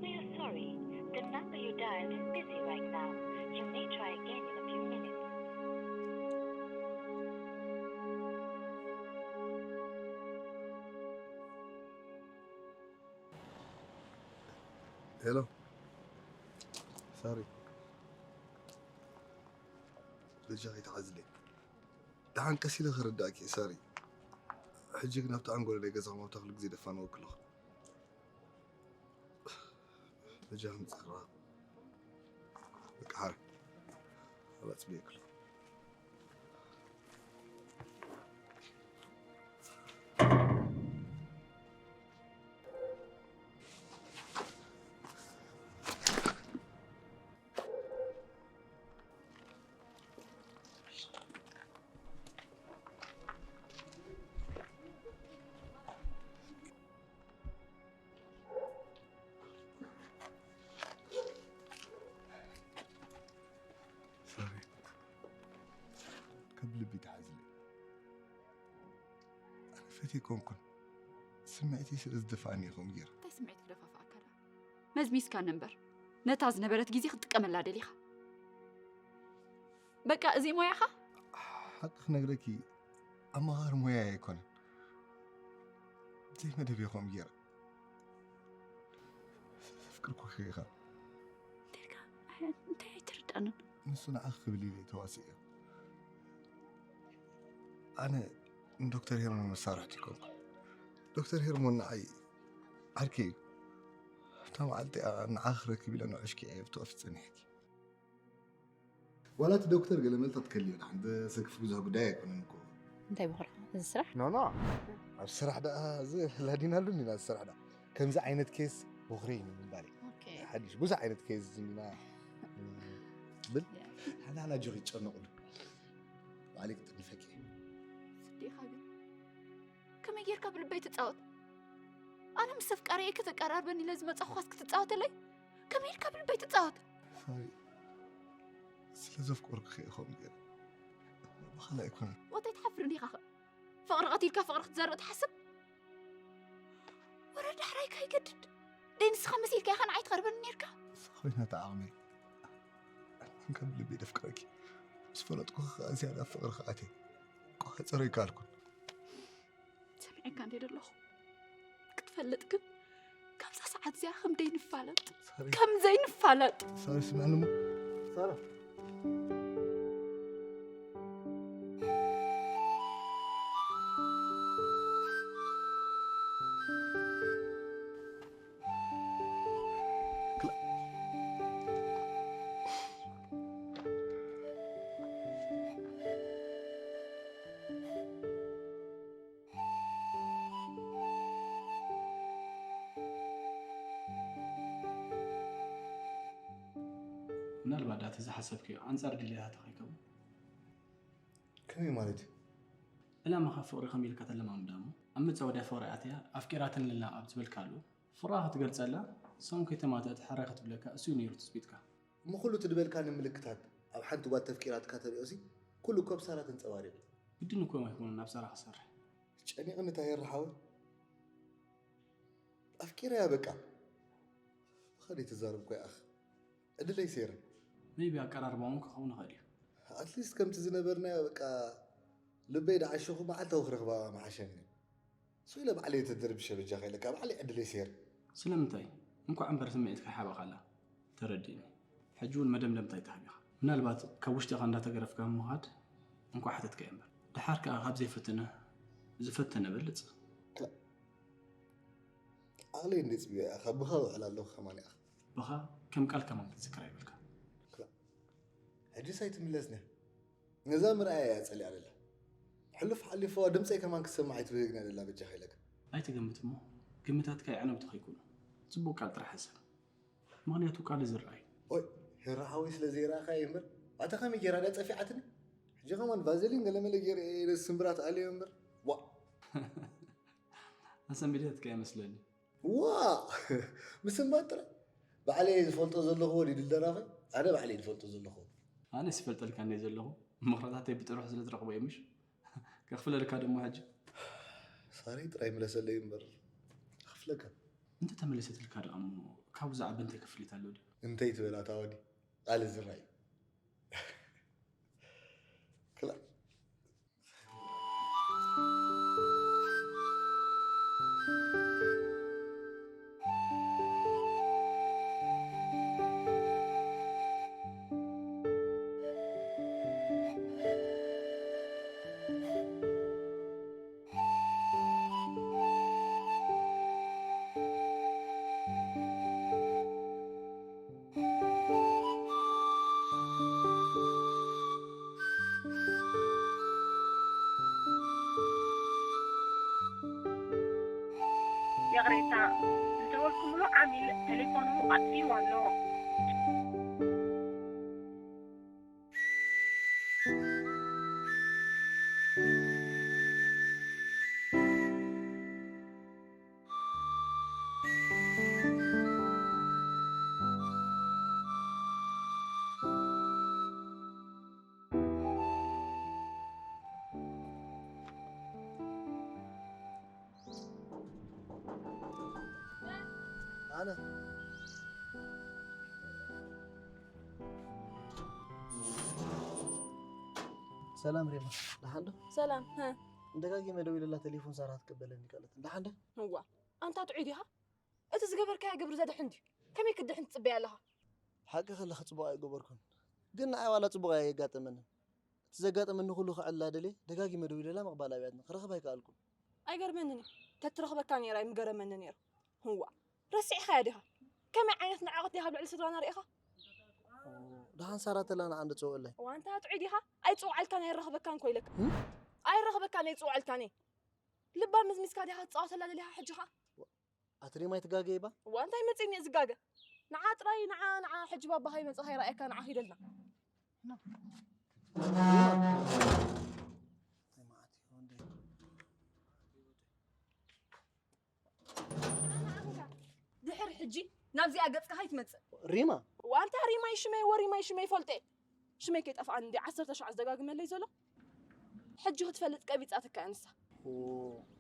We are sorry, the number you dialed is busy right now. You may try again in a few minutes. ሄሎ ሳሪ በጃኺ ተሓዝለይ ደሓን ቀስ ኢለ ክርዳእኪ ሳሪ ሕጂ ግን ኣብቲ ኣንጎለለይ ገዛኹም ኣብታ ኩሉ ግዜ ደፋንወኪ ኣለኹ በጃኺ ምፅራቕ በቃ ሓር ኣባፅብየኪ ኣለኹ ሳሪ ካብ ልቢ ተሓዝለይ ኣነ ፈትየ ኮንኩን ስምዒተይ ስለ ዝደፋእኒ ኢኹም ገይረ እንታይ ስምዒት ክደፋፍኣካ ዳ መዝሚዝካ ነንበር ነታ ዝነበረት ግዜ ክትጥቀመላ ደሊኻ በቃ እዚ ሞያኻ ሓቂ ክነግረኪ ኣመኻሪ ሞያ ኣይኮነን ዘይመደብ ኢኹም ገይረ ፍቅርኩ ኢኻ እንታይ ኣይትርዳንን ንሱ ንዓኺ ክብል ኢለ ተዋሲእ ኣነ ንዶክተር ሄርሞን መሳርሕቲ ይኮንኩ ዶክተር ሄርሞን ንዓይ ዓርከይ እዩ እታ መዓልቲ ንዓኺ ክረክብ ኢለ ንዕሽኪ ዕየብቲ ወፊ ፀኒሕኪ ዋላ እቲ ዶክተር ገለ መልጠት ከልዮ ንሓንቲ ዘሰክፍ ብዙሕ ጉዳይ ኣይኮነን እኮ እንታይ ብኹርካ እዚ ስራሕ ኖ ኖ ኣብ ስራሕ ደኣ እዚ ላዲናሉ ኢና ስራሕ ደኣ ከምዚ ዓይነት ኬስ ምኽሪ እዩ ምባል ሓድሽ ብዙሕ ዓይነት ኬስ ዝና ብል ሓና ናጆ ይጨነቑሉ ባዕለይ ክጥንፈቂ ኢኻ ግን ከመይ ጌርካ ብልበይ ትጻወት? ኣነ ምስ ኣፍቃሪየይ ከተቀራርበኒ ኢለ ዝመጻኹኻስ ክትጻወተለይ? ከመይ ኢልካ ብልበይ ትጻወት? ሳሪ፣ ስለ ዘፍቀርኩኺ እየ ከምኡ ገይረ። ብኻልእ ኣይኮነን። ወታይ ትሓፍርን ኢኻ ኸ? ፍቕሪ ቀቲልካ ፍቕሪ ክትዘርእ ትሓስብ? ወረ ዳሕራይ ከይገድድ። ደይ ንስኻ መሲልካ ኢኻ ንዓይ ትቐርበኒ ኔርካ? ንስኻ ኮይና ተዓቕመይ። ኣነ ከም ልበይ ደፍቅረኪ። ምስ ፈለጥኩኺ ከኣ ዝያዳ ፍቕሪ ከኣትየ። ክሕጸሮ ኣይከኣልኩን። ሰሚዐካ እንደ ዘለኹ ክትፈልጥ ግን ካብዛ ሰዓት እዚኣ ከም ደይንፋለጥ። ሳሪ። ከም ዘይንፋለጥ። ሳሪ፣ ስምዕኒ እሞ። ሳራ። ምናልባት ዳቲ ዝሓሰብክዮ ኣንጻር ድልየታታ ከይከውን። ከመይ ማለት እዩ? ዕላማኻ ፍቕሪ ከመይ ኢልካ ተለማምዳ እሞ፣ ኣብ መጻወድያ ፍቕሪ ኣትያ ኣፍቂራትኒ ኣላ ኣብ ዝበልካሉ፣ ፍቕራ ክትገልጸላ፣ ሳውን ከይተማትአት ሕራይ ክትብለካ፣ እሱ እዩ ነይሩ ትጽቢትካ። እሞ ኩሉ እቲ ዝበልካኒ ምልክታት ኣብ ሓንቲ ጓል ተፍቂራትካ ተሪኦሲ፣ ኩሉ እኮ ኣብ ሳራ ተንጸባሪቑ። ግድን እኮ ኣይኮነን ኣብ ሳራ ክሰርሕ። ጨኒቕኒ ታየር ሓወይ። ኣፍቂረያ በቃ። ብኸደይ ትዛረብ እኮ ይኣኽ። ዕድለይ ሰይረ። ሜይቢ ኣቀራርባ እውን ክኸውን ይኽእል እዩ። ኣትሊስት ከምቲ ዝነበርናዮ በቃ ልበይ ዳዓሸኹ መዓልታዊ ክረኽባ ምሓሸኒ። ሶ ኢለ ባዕለይ ተደርብሸ በጃኻ ኢለካ ባዕለይ ዕድለይ ሰይረ። ስለምንታይ? እንኳዕ እምበር ስምዒትካ ይሓብኣካ ኣላ። ተረዲእኒ። ሕጂ እውን መደምደምታ ኣይትሃብ ኢኻ። ምናልባት ካብ ውሽጥኻ እንዳተገረፍካ ምኻድ እንኳዕ ሓተትካዮ እምበር። ደሓር ከኣ ካብ ዘይፈተነ ዝፈተነ በልጽ። ዓቕለይ እንዴ ጽቢያ ኢኻ፣ ብኻ ውዕል ኣለኹ ከማን ኢኻ። ብኻ ከም ቃል ከማን ክትዝክር ኣይብልካ። ክላ-፣ ሕጂስ ኣይትምለስኒ። ነዛ ምርኣያ እያ ጸሊኣ ደላ። ሕሉፍ ሓሊፎ ድምጸይ ከማን ክትሰማዕ ኣይትብህግና ደላ በጃኻ ኢለካ። ኣይትገምት እሞ፣ ግምታትካ የዕነውቲ ከይኮኑ። ጽቡቕ ቃል ጥራሕ ሕሰብ። ምኽንያቱ ቃል ዝረኣይ። ኦይ፣ ሄራ ሓወይ ስለ ዘይረኣኻዮ እምበር፣ ኣታ ከመይ ጌራ ድያ ጸፊዓትኒ? ሕጂ ከማን ቫዘሊን ገለመለ ጌረ እየ ስምብራት ኣልዮ እምበር። ዋ። ኣሰንቢደትካ ይመስለኒ። ዋ! ምስንባት ጥራይ። ባዕለይ ዝፈልጦ ዘለኹዎ ድዩ ድል ደራፋይ? ኣነ ባዕለይ ዝፈልጦ ዘለኹዎ። ኣነስ ይፈልጠልካ እንደ ዘለኹ፣ ምኽርታተይ ብጥርሑ ስለ ትረኽቦ እዩ ምሽ? ከኽፍለልካ ደሞ ሕጂ? ሳረይ ጥራይ ምለሰለይ እምበር፣ ከኽፍለካ። እንተ ተመለሰትልካ ደኣ እሞ፣ ካብኡ ዝዓቢ እንታይ ክፍሊት ኣሎ ድዩ? እንታይ ትብል ኣታ ወዲ? ቃል ዝራይ። ክላ-፣ ይቕሬታ፣ ዝደወልኩምሉ ዓሚል ቴሌፎኑ ኣጥፊእዎ ኣሎ። ኣነ ሰላም ሬማ፣ ደሓን ዶ? ሰላም፣ ሀ። ደጋጊመ ደዊለላ ቴሌፎን ሳራ ክትቅበለኒ ከለት። ደሓን ዶ? እዋ፣ ኣንታ ጥዑይ ዲኻ? እቲ ዝገበርካዮ ግብሪ ዘድሕን ድዩ? ከመይ ክድሕን ትጽበያ ኣለኻ? ሓቂ ከለኺ ጽቡቕ ኣይገበርኩን። ግን ንዓይ ዋላ ጽቡቕ ኣየጋጠመንን። እቲ ዘጋጠመኒ ኩሉ ክዕላ ደልየ ደጋጊመ ደዊለላ ምቕባል ኣብያትኒ። ክረኽባ ኣይከኣልኩን። ኣይገርመንን እዩ። ተትረኽበካ ነይራ እዩ ምገረመኒ ነይሩ። ህዋ፣ ረሲዕኻያ ዲኻ? ከመይ ዓይነት ንዕቐት ዲኻ ኣብ ልዕሊ ስድራና ርኢኻ? ደሓን ሳራ ተላ ንዓ እንዶ ጽውዕለይ። እዋ፣ ኣንታ ጥዑይ ዲኻ? ኣይጽውዓልካን ኣይረኽበካን እኮ ኢለካ። እም? ኣይረኽበካን ኣይጽውዓልካን እየ። ልባ ምዝሚዝካ ዲኻ ትጻወተላ ደሊኻ ሕጂ ኸኣ? ኣቲ ሪማ ኣይትጋገይባ? እዋ፣ እንታይ መጺእኒ እየ ዝጋገ? ንዓ ጥራይ፣ ንዓ፣ ንዓ፣ ሕጂ ባባኻ ይመጽእ፣ ከይረኣየካ ንዓ ሂደልና። እንታይ መዓት እዩ ወንደይ? ሕጂ ናብዚኣ ገጽካ ከይትመጽእ። ሪማ። ዋንታ ሪማይ ሽመይ ወሪማይ ሽመይ ፈልጠ። ሽመይ ከይጠፍኣኒ እንዲ ዓሰርተ ሻዕ ዝደጋግመለይ ዘሎ። ሕጂ ክትፈልጥ ቀቢጻትካ እያ ንሳ። ኦ፣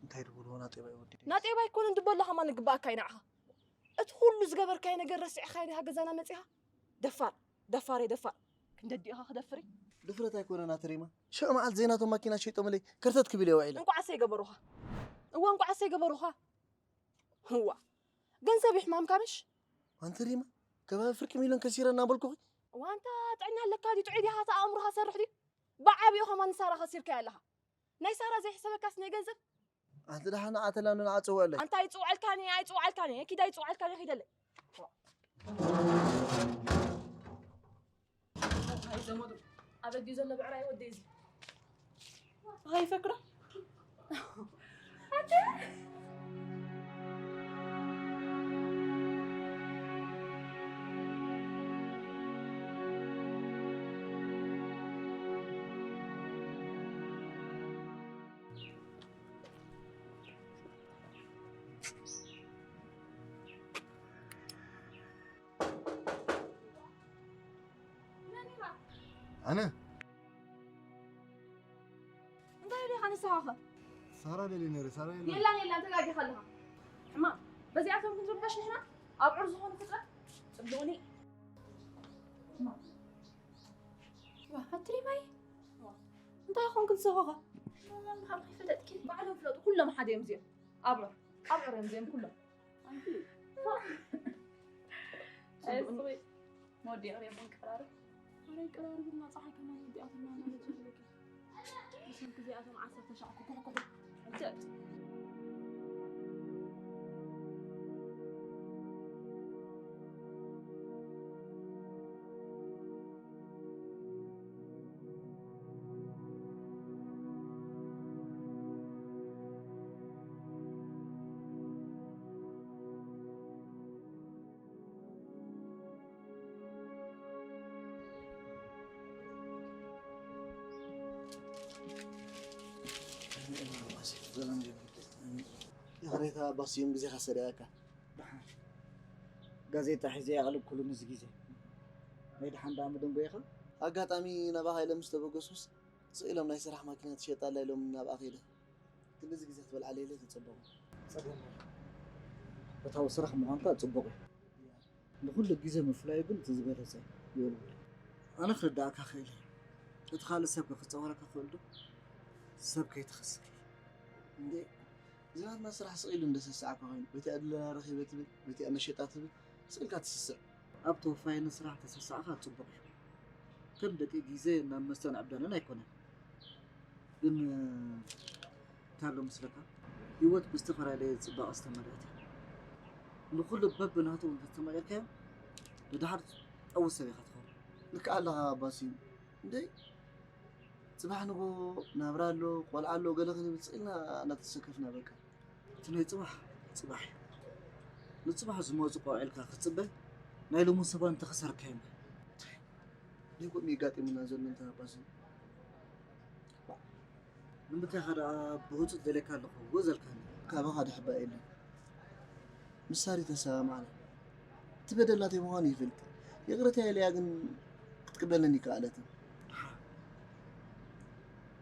እንታይ ድብልዎ ናጤባ ይወዲ። ናጤባ ኣይኮነን ድበሎ ከማን ግባእካ እዩ ንዓኻ። እቲ ኩሉ ዝገበርካዮ ነገር ረሲዕካዮ ዲኻ ገዛና መጺኻ? ደፋር፣ ደፋር እየ ደፋር። ክንደዲእኻ ክደፍር እየ። ድፍረት ኣይኮነን ኣቲ ሪማ። ሽዑ መዓልቲ ዘይናቶም ማኪና ሸይጦምለይ ከርተት ክብል እየ ውዒለ። እንቋዕ ኣሰይ ገበሩኻ። እዋ እንቋዕ ኣሰይ ገበሩኻ። እዋ። ገንዘብ ይሕማምካ ምሽ? ኣንቲ ሪማ፣ ከባቢ ፍርቂ ሚልዮን ከሲረ እናበልኩኺ። ዋንታ ጥዕና ኣለካ ድዩ? ጥዑይ ዲኻ? ኣእምሮኻ ሰርሕ ድዩ? ብዓቢኡ ከማን ንሳራ ከሲርካያ ኣለኻ። ናይ ሳራ ዘይሕሰበካስ ናይ ገንዘብ? ኣንቲ ደሓን ንዓተላ ንዓጽወለይ። ኣንታ ኣይጽውዓልካን እየ፣ ኣይጽውዓልካን እየ። ኪድ ኣይጽውዓልካን እየ፣ ኪደለይ። ኣይ ዘመዱ፣ ኣበዲዩ ዘሎ ብዕራይ ወደይ እዚ። ኣይ ፈክራ። ኣንተ ኣነ እንታይ ኢኻ ንስኻ ኸ? ሳራ ደልየ ነይረ፣ ሳራ የላን። የላን፣ የላን፣ ተጋጊኻ ኣለኻ። ሕማም፣ በዚኣቶም ክንርበሽ ንሕና ኣብዑር ዝኾኑ ፍጥረት ጽልኡኒ። ዋ፣ ኣትሪማይ። እንታይ ኾንክ ንስኻ ኸ? ምኻን ከይፈለጥኪ? ባዕሎም ፍለጡ፣ ኩሎም ሓደ እዮም እዚኦም። ኣብዑር፣ ኣብዑር እዮም እዚኦም ኩሎም። ኣንቲ። ኣይ፣ ስዊ። መወዲኦ ርየቦን ክቀራርብ። ኣረ ይቀራርብና፣ ፀሓይ ከማን ወዲኣትና ማለት ኣለኪ። ብሰንኪ እዚኣቶም ዓሰርተ ሻዕ ክኩሕኩሑ። ሕጂ ይቕሬታ ባስዩም ግዜኻ ሰሪቐካ። ጋዜጣ ሒዘ የቕልብ ኩሉ ንዚ ግዜ። ናይ ደሓን ደኣ መደንጎ ኢኻ? ኣጋጣሚ ናባኻ ኢለ ምስ ተበገስኩስ ስቕ ኢሎም ናይ ስራሕ ማኪና ትሸጣላ ኢሎም ናብኣ ከይደ። ክንድዚ ግዜ ክትበልዓለይ ኢለ ተጸበኹ። ጸገም የለን። እታዊ ስራሕ ምዃንካ ጽቡቕ እዩ። ንኹሉ ግዜ ምፍላዩ ግን እቲ ዝበለጸ እዩ። ይበልበል። ኣነ ክርዳእካ ክእል እየ። እቲ ካልእ ሰብ ከ ክጻወረካ ክእል ዶ? ሰብ ከይትኸስር። እንዴ፣ እዚ ናትና ስራሕ ስቕ ኢሉ እንደ ሰሳዕካ ኮይኑ፣ በቲኣ ድለላ ረኺበ ትብል፣ በቲኣ መሸጣ ትብል፣ ስቕ ኢልካ ትስስዕ። ኣብ ተወፋይነት ስራሕ ተሰሳዕካ ጽቡቕ እዩ። ከም ደቂ ግዜ ናብ መስተን ዕብዳንን ኣይኮነን። ግን፣ እንታይ ኣሎ መስለካ? ህይወት ብዝተፈላለየ ጽባቐ ዝተመልአት እያ። ንኹሉ በብናቱ እንተተመቒርካዮ፣ ንደሓር ጠዊ ሰብ ኢኻ ትኸውን። ልክዕ ኣለኻ ባስዩ። እንደይ፣ ጽባሕ ንጎ ናብራ ኣሎ፣ ቆልዓ ኣሎ፣ ገለ ክንብል ስቕ ኢልና እናተሰከፍና በቃ። እቲ ናይ ጽባሕ፣ ጽባሕ እዩ። ንጽባሕ ዝመጹ ቆልዑ ኢልካ ክትጽበ፣ ናይ ሎሚ ሰባት እንተኸሰርካዮም ከ? እንታይ ከምኡ የጋጢሙና ዘሎ እንተ ባስዩ? ንምንታይ ኢኻ ደኣ ብህጹጽ ደልየካ ኣለኹ እወ ዘልካኒ? ካባኻ ድሕባእ የለን። ምስ ሳሪ ተሰማማዕና። እቲ በደል ናተይ ምዃኑ ይፈልጥ። ይቕረታ ኢለያ ግን ክትቅበለኒ ኣይከኣለትን። ደሓን።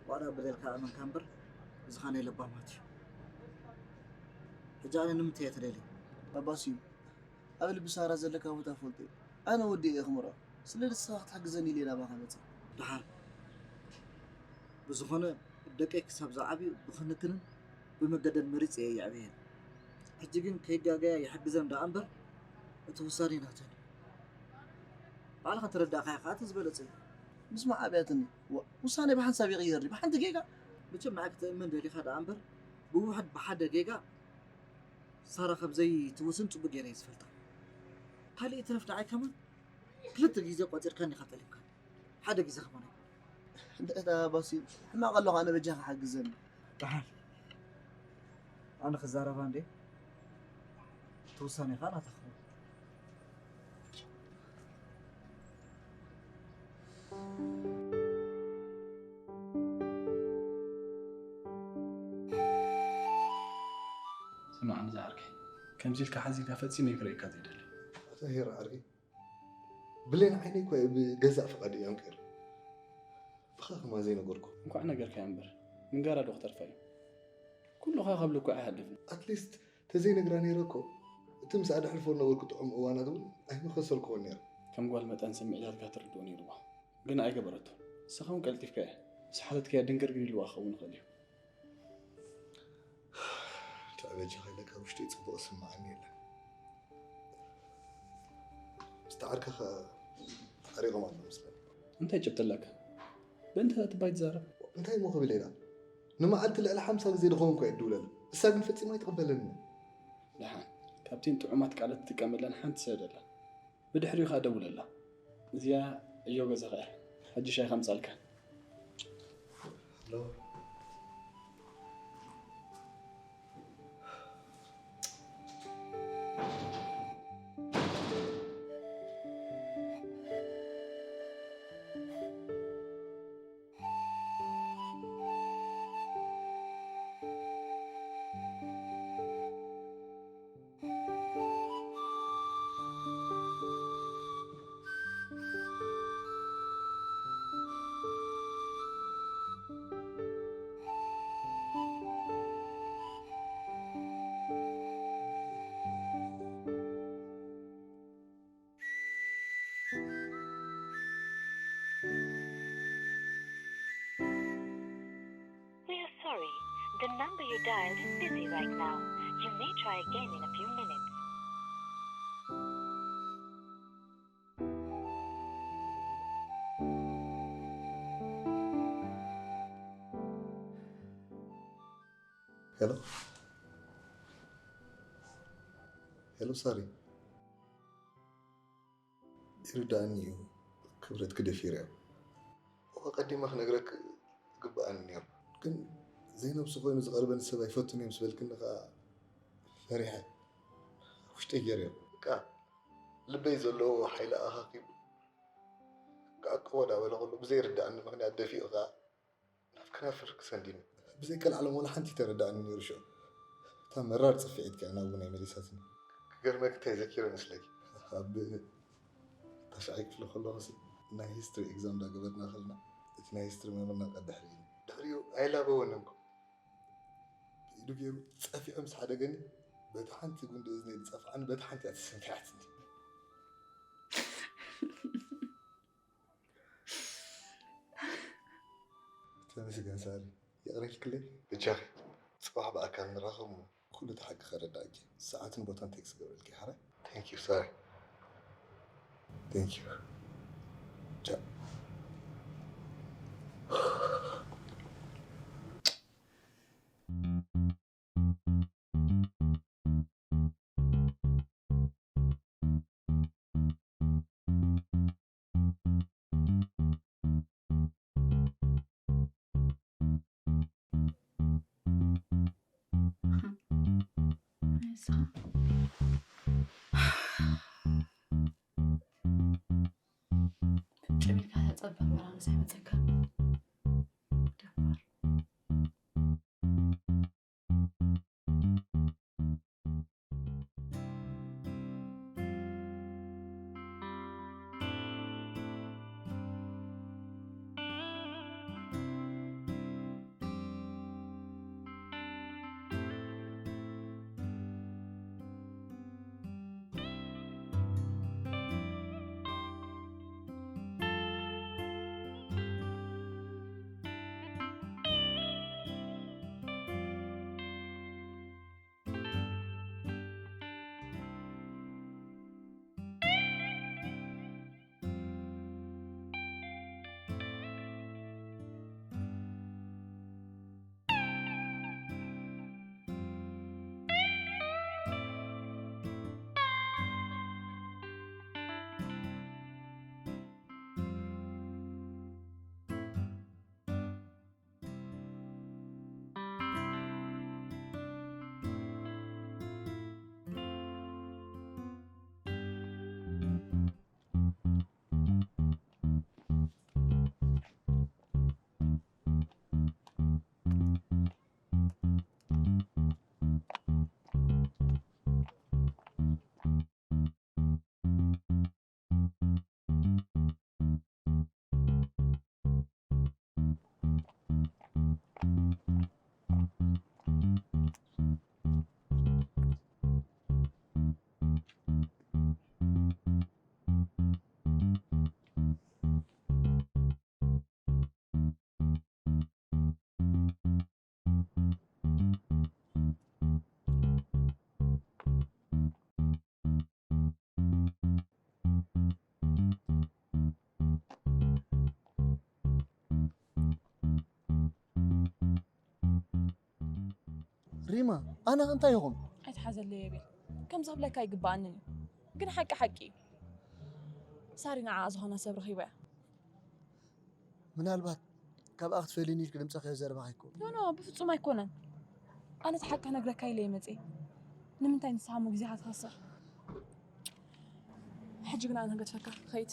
ዋላ በደልካ ኣመንካ እምበር፣ እዚ ኸኣ ናይ ለባማት እዩ። ሕጂ ኣነ ንምንታይ እየ ተደልየ? ኣባስዩ፣ ኣብ ልቢ ሳራ ዘለካ ቦታ እፈልጦ እየ። ኣነ ወዲኤ እየ ክምርዖ። ስለ ንስኻ ክትሕግዘኒ ኢለ ናባኻ መጺእ። ደሓን። ብዝኾነ፣ ደቀይ ክሳብ ዝዓብዩ ብኽንክንን ብመገደን መሪጸ እየ የዕብየን። ሕጂ ግን ከይጋገያ ይሕግዘን ደኣ እምበር፣ እቲ ውሳኔ ናተን እዩ። ባዕልኻ እንተረዳእካዮ ከኣ እቲ ዝበለጸ እዩ። ምስማዕ ኣብያትኒ። ዋ፣ ውሳኔ ብሓንሳብ ይቕየር ድዩ? ብሓንቲ ጌጋ? መቸም ንዓይ ክትእመን ደሊኻ ደኣ እምበር፣ ብውሑድ ብሓደ ጌጋ ሳራ ከም ዘይትውስን ጽቡቕ ገይረ እየ ዝፈልጣ። ካልእ ይትረፍ ንዓይ ከማን ክልተ ግዜ ቆጺርካኒ ኢኻ ጠሊምካኒ። ሓደ ግዜ ከማን ኣይኮነን። እንድሕር ባስዩ ሕማቕ ኣለኹ ኣነ በጃኻ ሓግዘኒ። ደሓን። ኣነ ክዛረባ እንዴ? እቲ ውሳኔ ኸኣ ናታ ክኸውን። ስማዕ፣ ንዝዓርከይ፣ ከምዚ ኢልካ ሓዚንካ ፈጺመ ክርእየካ ዘይደሊ። ዛሄራ ዓርከይ፣ ብሌን ዓይነይ እኮ እየ ብገዛእ ፍቓድ እየ ኣንቂረ። ብኻ ከማን ዘይነገርኩ። እንኳዕ ነገርካያ እምበር፣ ምንጋራ ዶ ክተርፋ እዩ? ኩሉ ኸኣ ካብ ልክዑ ኣይሃልፍን። ኣትሊስት ተዘይነግራ ነይረ እኮ፣ እቲ ምስኣ ደሕልፎ ዝነበርኩ ጥዑም እዋናት እውን ኣይመኸሰልኩዎን ነይረ። ከም ጓል መጠን ስምዒታትካ ትርድኦ ነይርዋ፣ ግን ኣይገበረቶን። ንስኻ እውን ቀልጢፍካ እያ። ምስ ሓተትካያ ድንግርግር ኢልዋ ክኸውን ይኽእል እዩ። ትዕበጃ ከይለ ካብ ውሽጢ ጽቡቕ ዝስምዓኒ የለን። ምስ ተዓርከ ኸኣ ዓሪቖም ኣለዉ መስለኒ። እንታይ ጭብጢ ኣለካ? ብእንተ ትባይ ትዛረብ? እንታይ እሞ ክብል ኢላ? ንመዓልቲ ልዕሊ ሓምሳ ግዜ ዝኸውን እኳ እየ ድውለላ። እሳ ግን ፈጺማ ኣይትቕበለንን እያ። ደሓን፣ ካብተን ጥዑማት ቃላት ትጥቀመለን ሓንቲ ስደደላ። ብድሕሪኡ ኸኣ ደውለላ። እዚኣ ዕዮ ገዛኻ እያ። ሕጂ ሻሂ ከምጻልካ። ሄሎ። We are sorry. The number you dialed is busy right now. You may try again in a few minutes. ሄሎ፣ ሄሎ ሳሪ፣ ይርዳእኒ እዩ፣ ክብረትኪ ደፊረዮ። እወ፣ ቀዲመ ክነግረኪ ዝግብኣኒ ነይሩ፣ ግን ዘይነብሱ ኮይኑ ዝቐርበኒ ሰብ ኣይፈቱን እየ ምስ በልክኒ ከኣ ፈሪሐ ውሽጠይ ገይረዮ። በቃ ልበይ ዘለዎ ሓይሊ ኣኻኺቡ ክዕቅቦ እንዳበለ ኩሉ ብዘይርድኣኒ ምኽንያት ደፊኡ ከኣ ናብ ከናፍርኪ ሰንዲኒ። ብዘይ ቀልዓለም ዋላ ሓንቲ ኣይተረድኣኒ ነይሩ ሽዑ። እታ መራር ጽፍዒትኪ እያ ናብ ውናይ መሊሳትኒ። ክገርመኪ እንታይ ዘኪረ መስለኪ? ኣብ ታሽዓይ ክፍሊ ከለኹሲ ናይ ሂስትሪ ኤግዛም እንዳገበርና ከለና እቲ ናይ ሂስትሪ መምህርና ቀድሕ ርኢኒ። ድሕሪኡ ኣይላበወንን እኮ። ብኢዱ ገይሩ ጸፊዑ ምስ ሓደገኒ በቲ ሓንቲ ጉንዲ እዝነይ ዝጸፍዓኒ በቲ ሓንቲ እያ ተሰንፊዓትኒ። ተመስገን ሳሪ፣ ይቕረ ኢልክለይ። ብጃኺ፣ ጽባሕ ብኣካል ንራኸብ እሞ ኩሉ እቲ ሓቂ ከረድኣኪ። ሰዓትን ቦታን ቴክስት ክገብረልኪ እየ፣ ሓራይ? Thank you ሳሪ። Thank you። ቻው። ፍጭም ኢልካ ተጸበ፣ መራርስ ኣይመጸካ። ደፋር። ሪማ፣ ኣነ እንታይ ይኹን? ኣይትሓዘለይ የቤል። ከም ዝኽብለካ ኣይግብኣንን እዩ። ግን ሓቂ ሓቂ እዩ። ሳሪ ንዓኣ ዝኾነ ሰብ ረኺባ እያ። ምናልባት ካብኣ ክትፈልይኒ ኢልኪ ድምፅኺ ዘርባኺ እኮ። ኖ፣ ኖ፣ ብፍጹም ኣይኮነን። ኣነ እቲ ሓቂ ክነግረካ ኢለ እየ መፅየ። ንምንታይ ንስኻ እሞ ግዜኻ ትኸስር? ሕጂ ግን ኣነ ክገድፈካ፣ ኸይድ።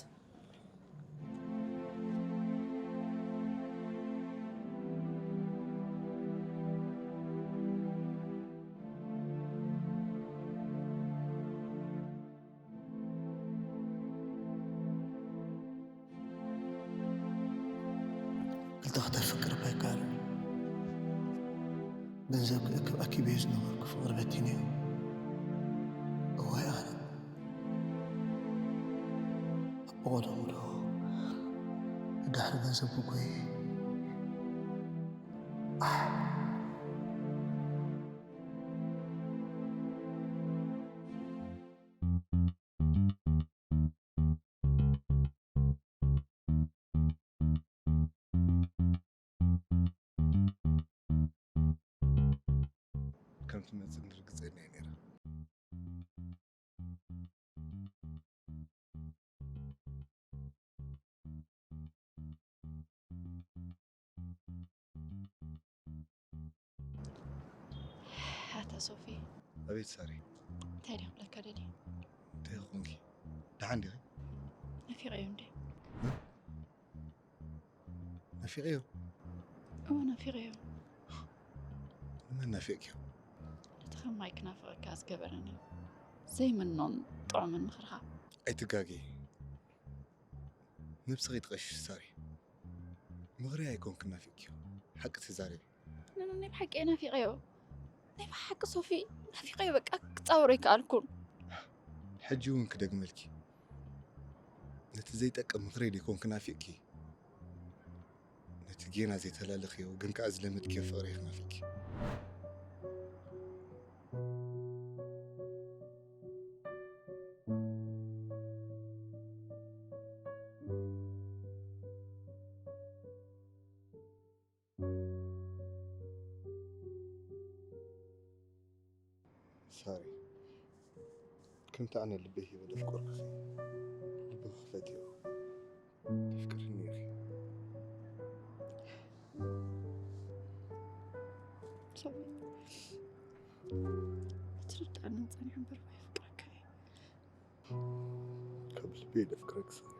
ክልተ ክተፍቅር እኳ ኣይከኣልን። ገንዘብ ክእክብ ኣኪበዮ ዝነበርኩ ፍቕሪ በቲነዮ። እዋይ ኣነ። ኣብ ብቐደሙ ዶ ድሕሪ ገንዘብ ክጎየ? ኣሕ። ከም ትመጽእ ርግጸኛ እየ ነይረ። ኣታ ሶፊ። ኣቤት ሳሪ። እንታይ ድየ ክብለካ ደልየ? እንታይ ኾንኪ? ደሓን ዲኺ? ናፊቐዮ እንዴ? እ? ናፊቐዮ? እወ፣ ናፊቐዮ። ንመን ናፊቕክዮ? ነቲ ከማይ ክናፍቐካ ዝገበረኒ ዘይምኖን ጥዑምን ምኽርኻ። ኣይትጋገዪ። ነብስኺ ትቐሽሽ ሳሪ። ምኽሪ ኣይኮንክን ናፊቕክዮ። ሓቂ ተዛረቢ። ኖ፣ ኖ፣ ናይ ብሓቂ እየ ናፊቐዮ። ናይ ብሓቂ ሶፊ ናፊቐዮ፣ በቃ ክጻወሮ ኣይከኣልኩን። ሕጂ እውን ክደግመልኪ። ነቲ ዘይጠቅም ምኽረይ ደይኮንኪ ናፊቕኪ። ነቲ ጌና ዘይተላለኽዮ ግን ከኣ ዝለመድክዮ ፍቕሪ ኢኺ ናፊቕኪ። ሳሪ፣ ከምቲ ኣነ ልበይ ሂበ ዘፍቀርኩኺ፣ ልብኺ ክፈትዮ። ተፍቅርኒ ኢኺ። ሳሚ፣ ኣይትርድኣንን ጸኒሑ እምበር፣ ኣየፍቅረካን እየ። ካብ ልበይ ዘፍቅረኪ ሳሪ።